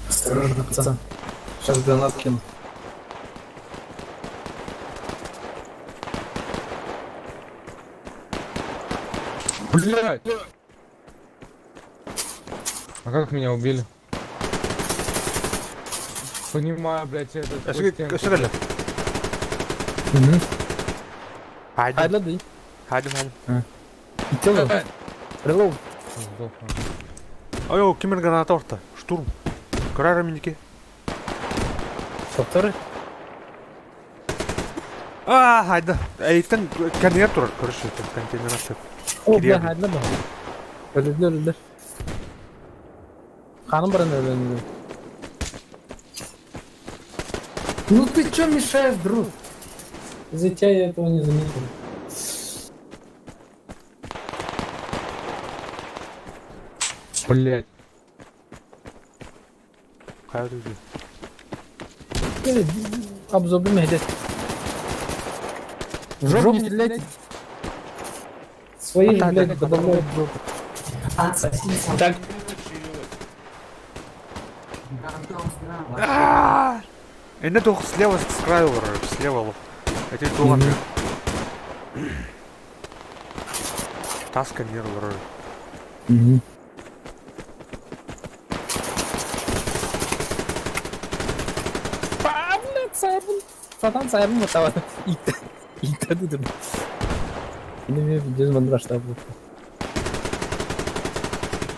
Осторожно, пацан. Сейчас гранат кину. Блядь! А как меня убили? Понимаю, блядь, этот Өсөкөлө. Угу. Хайдым. Хайдлады. Хайдым, хайдым. Итело. Релоу. Ой, кимер граната орта. Штурм. Көрөр миники. Повторы. А, хайда. Эйтен контейнер турар, короче, контейнер ачып. О, бля, Кириэбин. хайдлады. Өлүлөр, өлүлөр. Ханым баран өлүлөр. Ну ты чё мешаешь, друг? Из-за тебя я этого не заметил. Блядь. Хайда. Обзор мehdet. В жопу не стреляйте. Свои же, блядь, добавляют в жопу. Так, Энне тух слева с краю олорор, слева олох. Эти туган. Тас контейнер олорор. Мгм. А, блядь, сайбын. Сатан сайбын вот там. Итті дедім. Енді мен жүз мың штаб болды.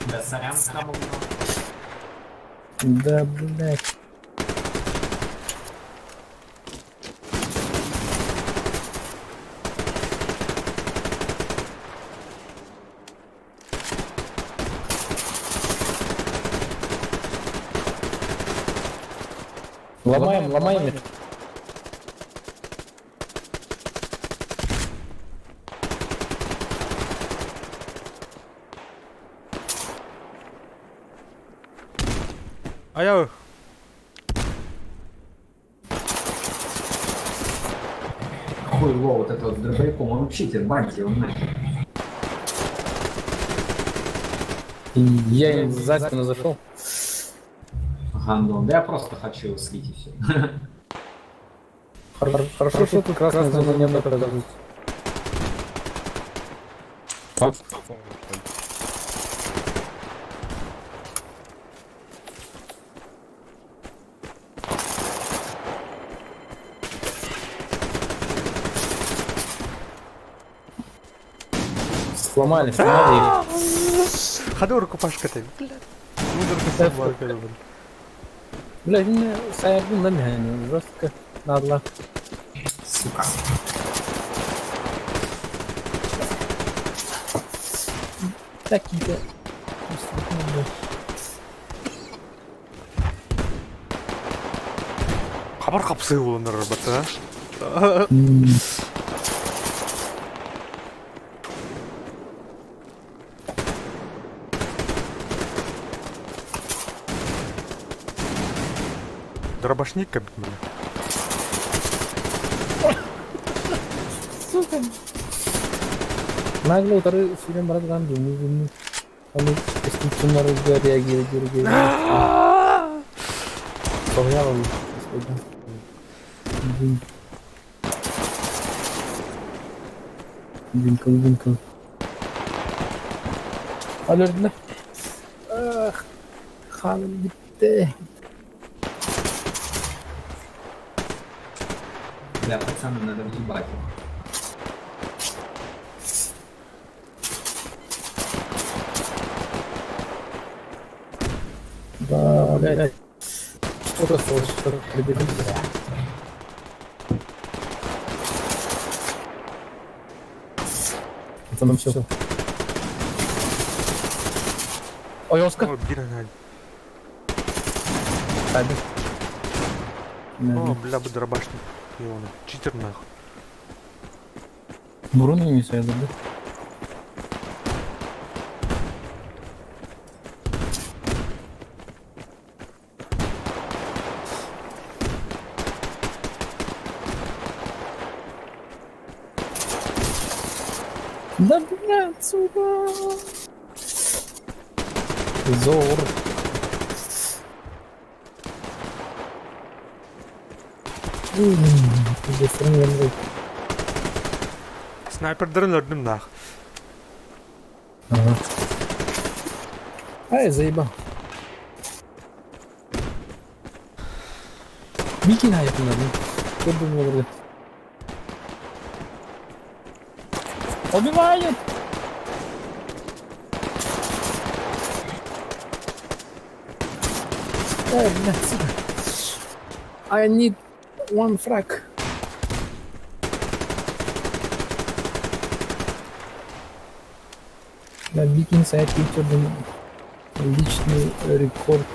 Да, сорян, схабал. Да, блядь. Ломаем, ломаем их. Аяу. Хуйло вот это вот с дробовиком, он вообще теперь баньте его нахер. Я им за спину зашел. Гандон. Да я просто хочу его слить и все. Хорошо, что тут красная зона не оказывается. Сломали, сломали их. Ходу рукопашка-то, блядь. Ну, рукопашка, блядь. Бля, мин сайарбын да миһэни жестко надла. Сука. Такие-то. Хабар хапсы уланар бата. Дробашник кабит меня. Сука. Нагло утары сүрэн баран ган думу думу. Аны исключительно реагировать реагировать. Соһуйа господи. Винкл, винкл. Алердне. Ах, ханым битте. Бля, пацаны, надо въебать их. Да, блядь. Что осталось? Что прибегите? Там все. Ой, Оскар. О, бир Табель. О, бля, бы дробашник. Ионы. Читер нахуй. Бруно не сайда, да? Да, блядь, сука! Зор. Пиздец, я Снайпердарын өрдүм нах. Ага. Ай, заебал. Микки на это надо. Кто думал, блядь? Убивают! Эй, блядь, сука. I need one frag. На Big Inside YouTube личный рекорд.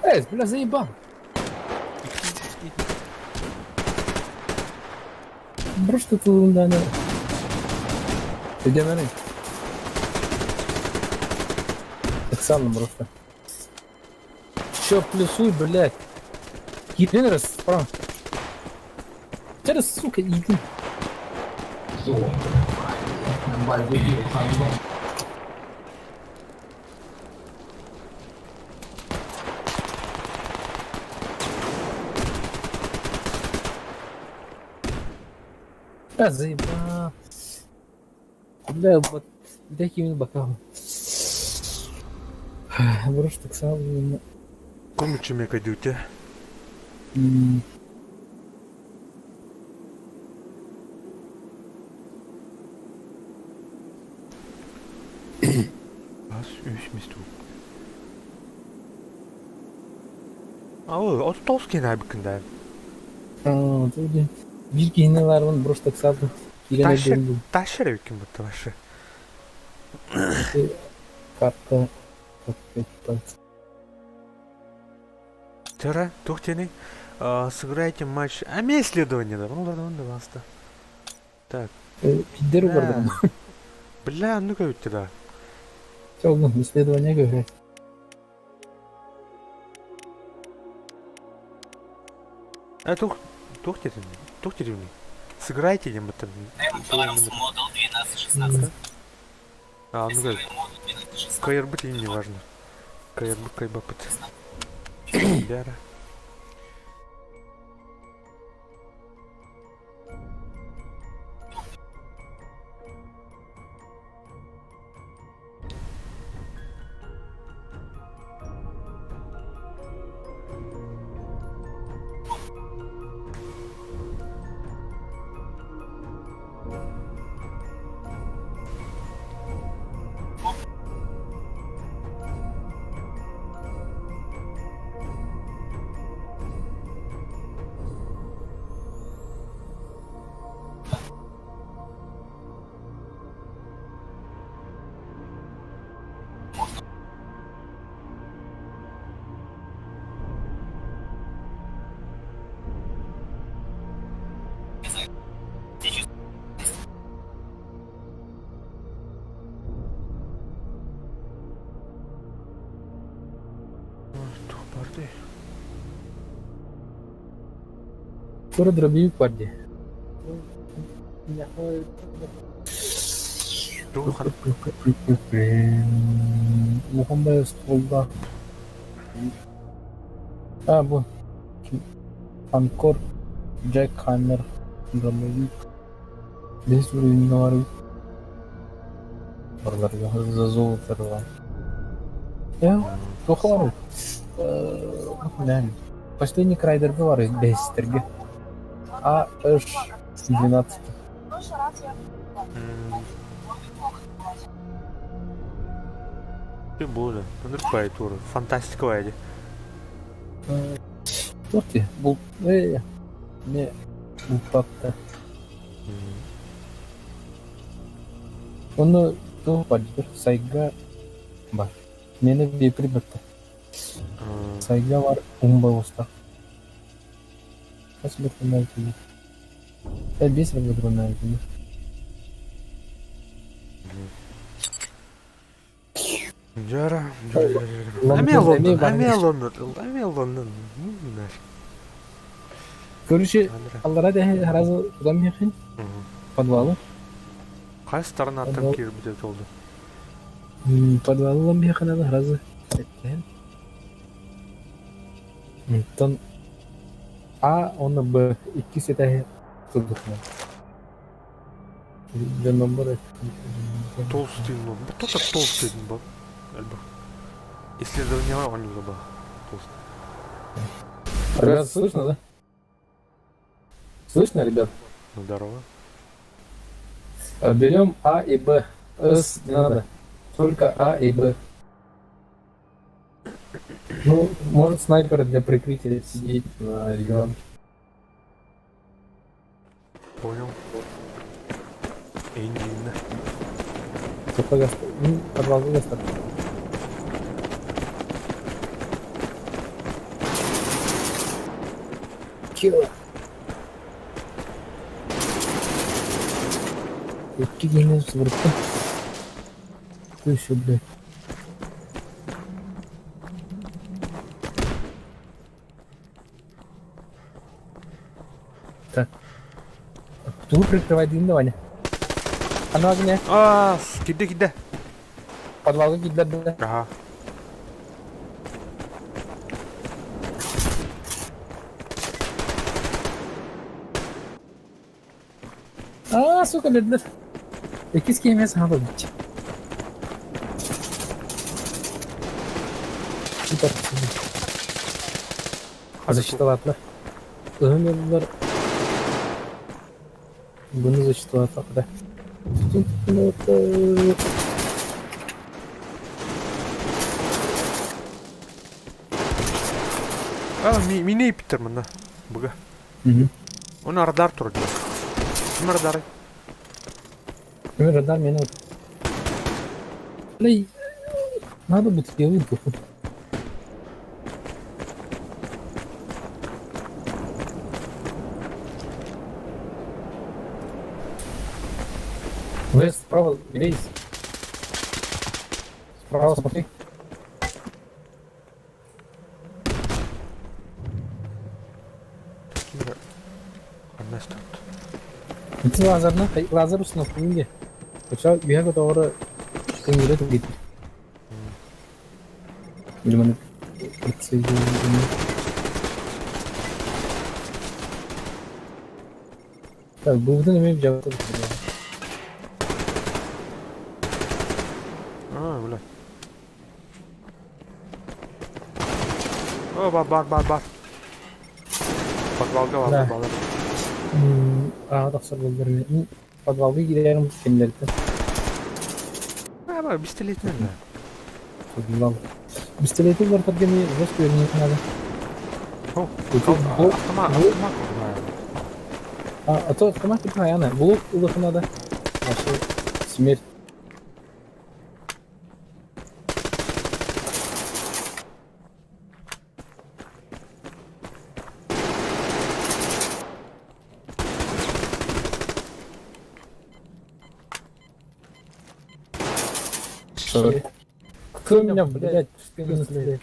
Эй, бля, заебал. Просто тулунда Иди Специально просто. Чё, плюсуй, блядь. Един раз справа. Через, сука, иди. Ёб твою мать, На базе бил хандон. А, заебал. Бля, вот, такими бокалом. Просто так сам. Кумичи кайдуте. Бас үс мисту. Ау, от тоски найбыкында. Бир киһини ларбын просто так салдым. Киирэн Ташер, өйдөм ташер эбикин бутта башы. карта. Пять пальцев. Вчера, туох диэний? Сыграйте матч. А мне исследование да. Ну ладно, да, баста. Так. Пидер угардам. Бля, ну как тебя. Все, исследование говорят. А тух, тух деревни, тух деревни. Сыграйте им это. А, ну как. Кайырбыт или не важно. Кайырбыт, кайбапыт. Бяра. Туох бардый? Скоро дробовик бар дии. Тугу ханнык Улахан баҕайы остуоллаах. А, бу Анкор, Джек Хаммер, дробовик. Бэһис уровеньҥа барбыт. Барыларга за золото ылан. Ээ, туох баарый? Последний крайдерга бар бэһистэргэ. А H 12. Ты буолла. Ынырык тур. Фантастика дии. Туох дии? Бул ээ не бултаатта. Онно туох бар диир Сайга бар. Миэнэ вепрь барта. Сайга бар умба оҕуста. Хас быртаннаабытый? Биэс эрэ быртаннаабытый. Дьара, дьара, дьара. Эмиэ Лондон, эмиэ Лондон, эмиэ Лондон. Короче, аллара дэһи сразу тутан биэхин подвалы. Хас сторонаттан киирбитэ толду? Подвалы ылан биэхин аны сразу эттэһин. Онтон А уонна Б иккис этээһи сылдьыһына. Дьонноммор Толстый, ну, кто-то толстый был. Альбо. Исследование он не был. Толстый. Ребят, слышно, да? Слышно, ребят? Ну, здорово. Берем А и Б. С не надо. Только А и Б. Ну, может снайпер для прикрытия сидеть на регионке. Понял. Индина. Ну, подвал гаста. Кило. Икки киһини субурутта. Ты еще, блядь. Так. Тугу прикрывай дин да Ваня. Аны огня. А, киде киде. Подвалга кидлерде. Ага. Аа, сука, ледер. Иккис киһи эмиэ саҥа бычча. Защиталаатылар. Ыһын ыллар. Буну защиталаатылар. А, мини Питер манна. Буга. Оны радар тур дии. Ким радары? Ким радар мени. Лей. Надо будет делать духу. Лес, справа, лезь. Справа смотри. Ким Ханна стоит. Ити лазерна, лазер установка инде. Оча үһэ көтөҕөрө көҥүлэ түгит. Билиманы Так, бывытын эмиэ дьабыта А, бля. О, бар, бар, бар, бар. Подвалга бар, Да. бар. Аҕа тахсар буоллар подвалга киирэрим кинилэртэн А, бар, пистолетинэн да. подвал. Пистолети уларытарга эмиэ жестко үөрэниэххэ наада. О, Ити блок автомат, блок автомат знаю. А, а то автомат типа блок ылыхха наада. Вообще смерть. Sorry. Кто меня, блядь, в спину стреляет?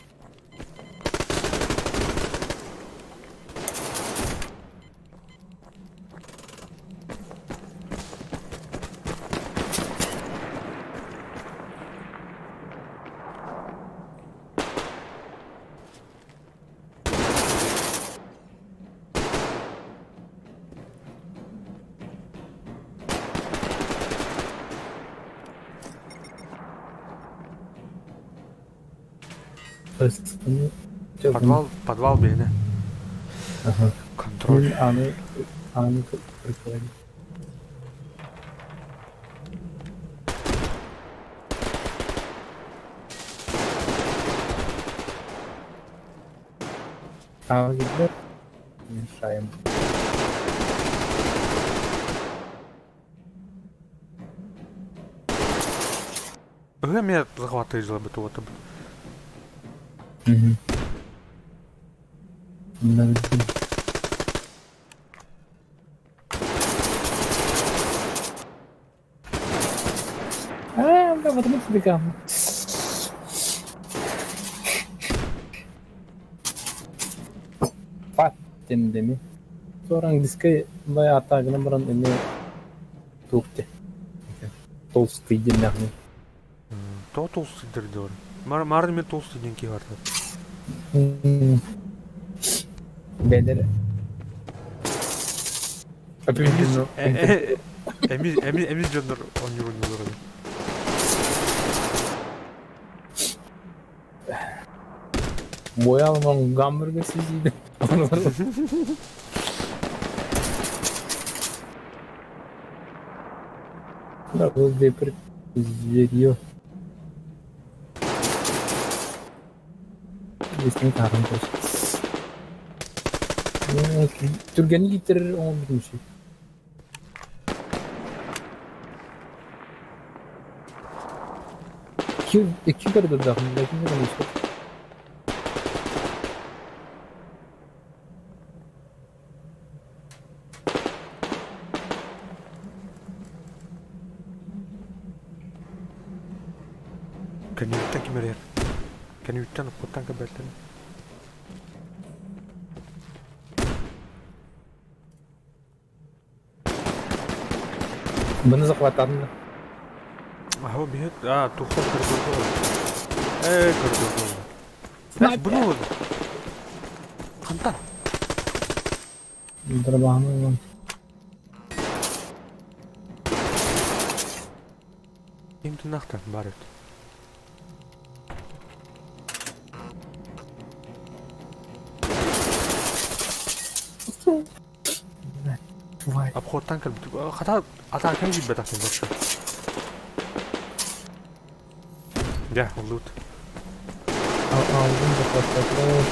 Подвал, подвал бэйнэ. Ага. Контроль. Аны, аны прикольно. А, ребят, мешаем. Ыга меня захватывает бы то Угу. А, да, вот мы тебе Паттен деми. Sonra диска бая атагына баран эме туохте. Толстый диэн То толстый дыр Мар мар мен толстый ден ки барды. Бәлер. Эмиз эмиз эмиз жоннор оңньуур оңньуулар. Боялман гамбургер сизийdi. Да, был вепрь зверьё. Есін тарын просто. Түргені гитер оң бүтүнші. Iki коридорда, ләкин не Кэнниттэн ким эрэр? Кэнниттэн уккуттан кэбэлтэн. Бұны захватадым. Аһа биһит а тухтан коридорга. Э коридорга. Снайпер. Бұны Хантан. Дробану. Ким тунахтан бар эт. Тварь. Обходтан кэлбит. Хата атааканы киирбэтэх вообще. Дьэ, лут. Aldım захватады.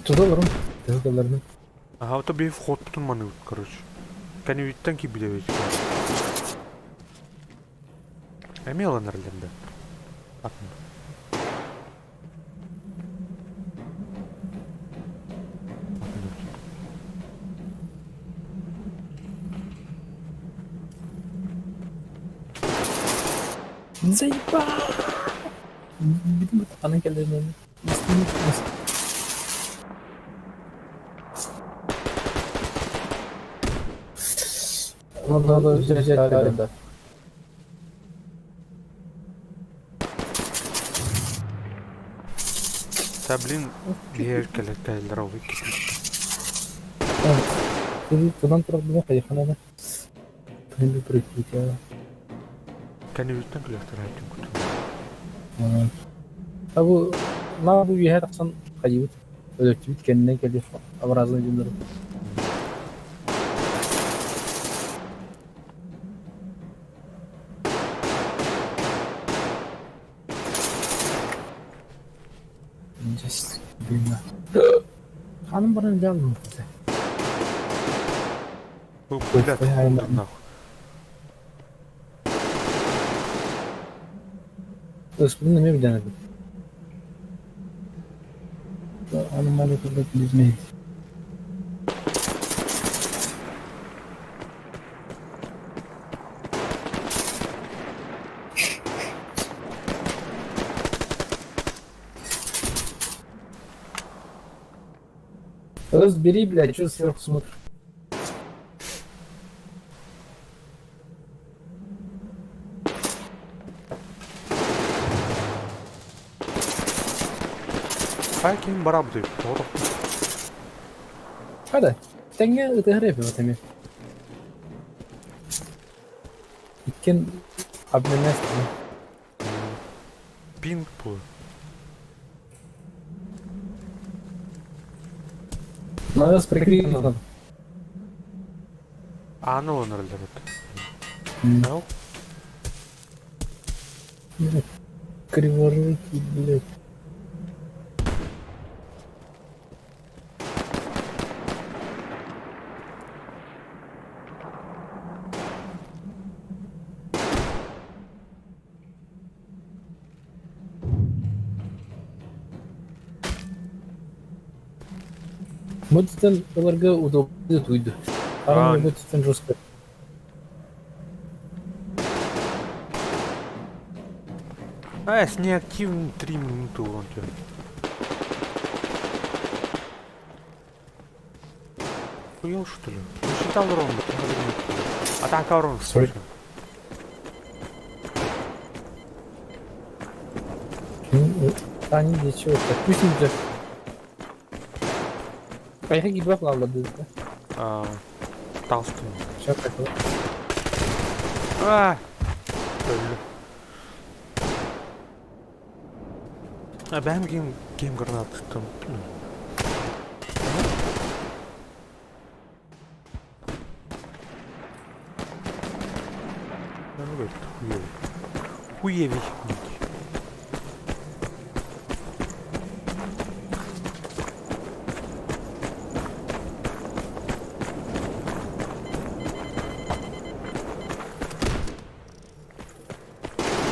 Туда алырым. Туда Аха, это би вход бутун маны, короче. Кэнниттэн киирбитэ. Эмиэ ылан эрэллэр да. Атын. Заебал! Видимо, аны кэлэринэн Надо взять да. Та блин, биһиэр кэлэр кэлэллэр ол икки. Тунан турар хайахана Пенди прикрытие. Кэннибиттэн күлүөхтэр айдын кутун. А бу маа бу үөһэ тахсан хайыбыт өлөртүбүт кэннинэн кэлиэх образно дьоннору. Just Ханым баран дьаалым. Бу блядь, нахуй. Ыспытын эмиэ билэн эбит. Аномалия курдук билизмей. Разбери, блядь, что сверху смотришь? Хайа ким барабыты? Тоҕо Хада, тэҥҥэ ытыһар эбит эми. Иккин обменять. Пинг буолар. Надо с прикрытием надо. Ааны ылан эрэллэр эбит. No? Криворукий, блядь. Мөттен ыларга удобно туйду. А. Мөттен жестко. А, с неактивным 3 минуты урон тебе. Хуел, что ли? Ну, считал урон, Атака урон, Sorry. Они для чего так? Пусть не для... Поехали гибах лавла, да? Толстый. Сейчас такое. А! А бэм гейм гейм гранат там. Ну, говорит, хуевый. Хуевый.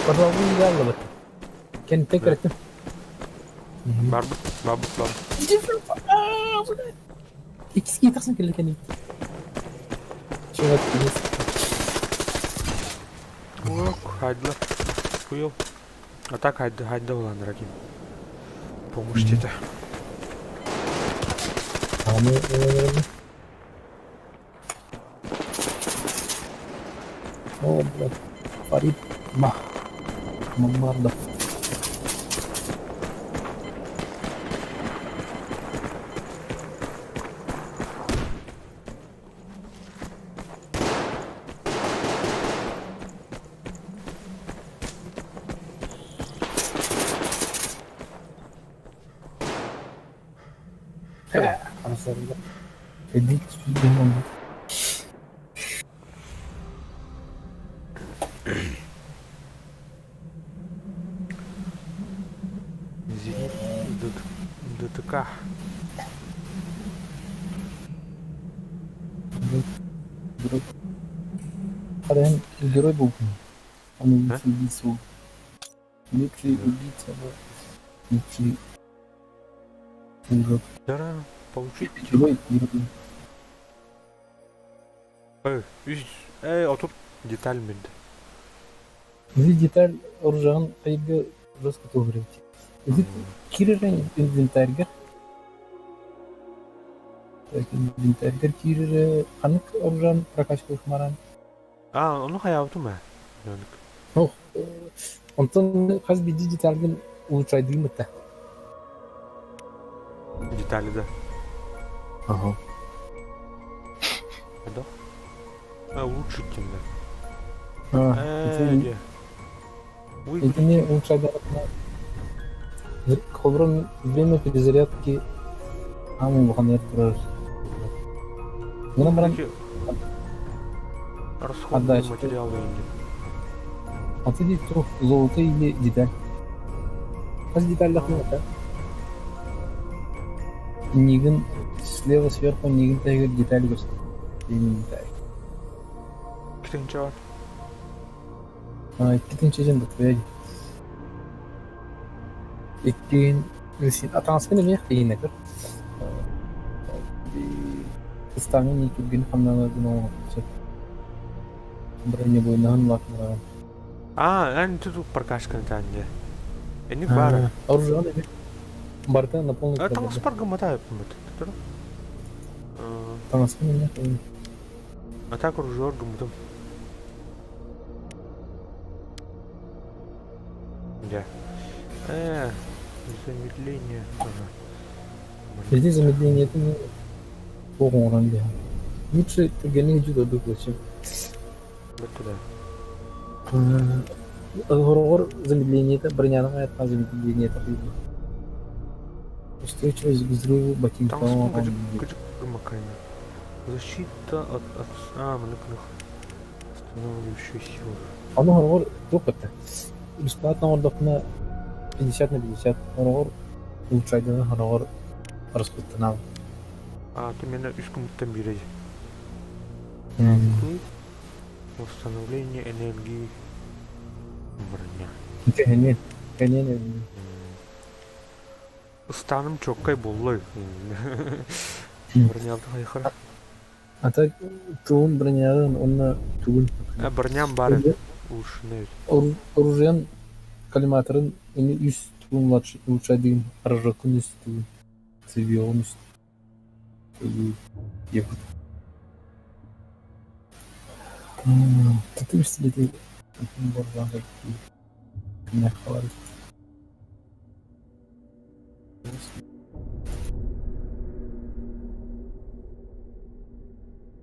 Пожалуй, я лавла. Кен ты крытым. Барбыт, барбыт, барбыт. Икки тахсан кэллэ кэнник. Чего ты Ок, хайдла. Хуел. А так хайда, хайда улан, дорогие. Помощь это. О, блядь. Фарид Мах. Мамардов. Эдик сюда. Зенит ДТК. Герой был. Он А? лучший убийца. Лучший убийца. Лучший игрок. Дара, получить. Герой игры. Үс, отут деталь мед. Или деталь оружан айга жестко тугрить. Или киререн инвентарьгер. Так, инвентарьгер кирере ханык оружан прокачка маран. А, ону хаябытым ээ. Ох, онтон хас биди детальгын улучшайдыгым это. Детали да. Ага. Да? А, улучшить да. А, Э, это не улучшайдыгым. Холброн время перезарядки аму баханер турар. Гынан баран Расходные Отдача. материалы инде. А ты здесь тух золото или деталь? Хас деталь да? Нигин слева сверху нигин тайгер деталь гос. Инвентарь. Китинче бар. А, иккитинчи жен да твоя. Иккин син атаңаскын эме кыйын көр. Ыстаңы не күрген хамнана гына Бронебойнаһын лакмыраган. А, эн тут прокачка танде. Эник бар. Оружие эме. Барта на полный. А там спарга мотаю пымыт. Атаңаскын эме кыйын. А так оружие гумутум. Да. Замедление. Ага. Везде замедление это не оҕоҥорон биһа. Лучше түргэнник жүдө зачем. Вот туда. Оҕор замедление это броняның аятка замедление это кыйды. Устойчивость к взрыву ботинка. Там кыжык гымакайна. Защита от от а, мынык Останавливающая сила. Аны оҕор туох это. Бесплатно ордокна 50 на 50. Оҕор улучшайдыны оҕор расходтанал. А, ты меня үс күмүттен бире. Восстановление энергии. Броня. Кэнен. Кэнен. Ыстаным чоккай боллой. Броня хайхар. А так туун бронялын онна тугун. А броням бары улучшенный. Оружиен коллиматорын эми үс туун улучшайдыгын оружокун үс туун. Цивион үс. Ехать. Ты пистолеты Меня хвалит.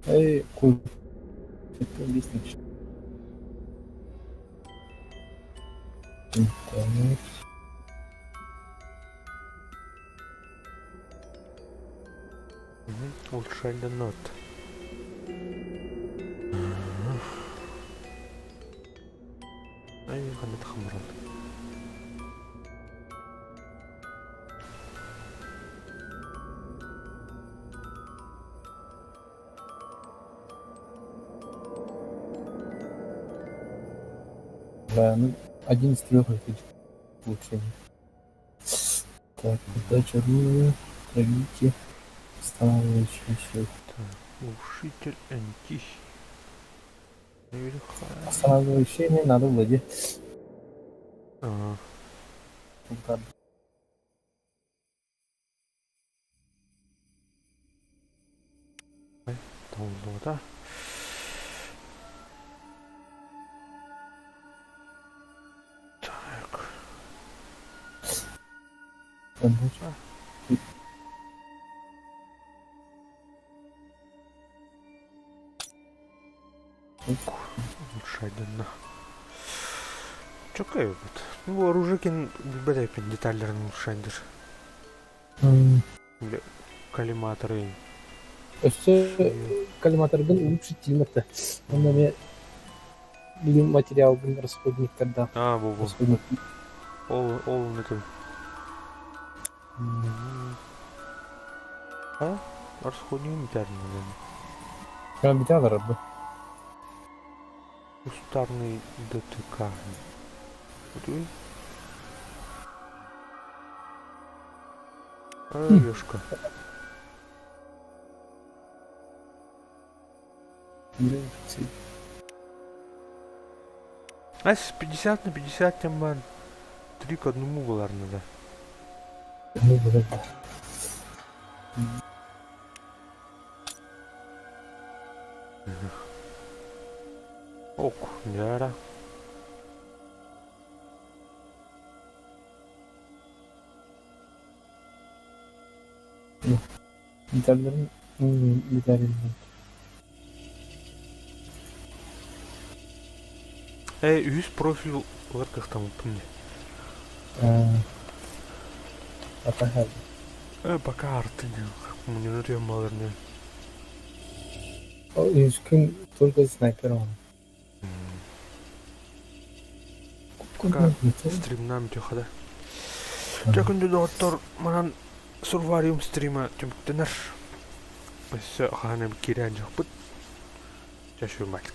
Эй, кул. Это лестничный. Интернет. Улучшать донат. Ай, ханат хамран. Да, ну, один из трех этих улучшений. Так, отдача оружия, травите, восстанавливающий силу. Глушитель анти. Восстанавливающее не надо владеть. Ага. Да. Так. Отдача. Улучшать донна. Чокай вот. Ну, оружие кин билбэт детальлерин улучшайдыр. Коллиматоры. Өссө коллиматоргын улучшить тилмэтэ. Онно ме билим материалгын расходниктарда. А, бу бу. Расходник. Ол ол это. А? Расходник метарный, наверное. Прям биталар бу. Кустарный ДТК. Ёшка. Ас 50 на 50 тем 3 к 1 булар надо. Ну, булар. Ок, дьара. Gitarların gitarından. Э, үһүс профиль ылар кыахтаммыппын дии. Пока Э, пока арты не малырны. Үскүн только снайпер он. Пока стримнам төхада. Дьэ күндү доҕоттор, манан Сурвариум стрима түмүктэнэр. Өссө хаһан эмит киирэн дьахпыт. Чэ, шүрмак.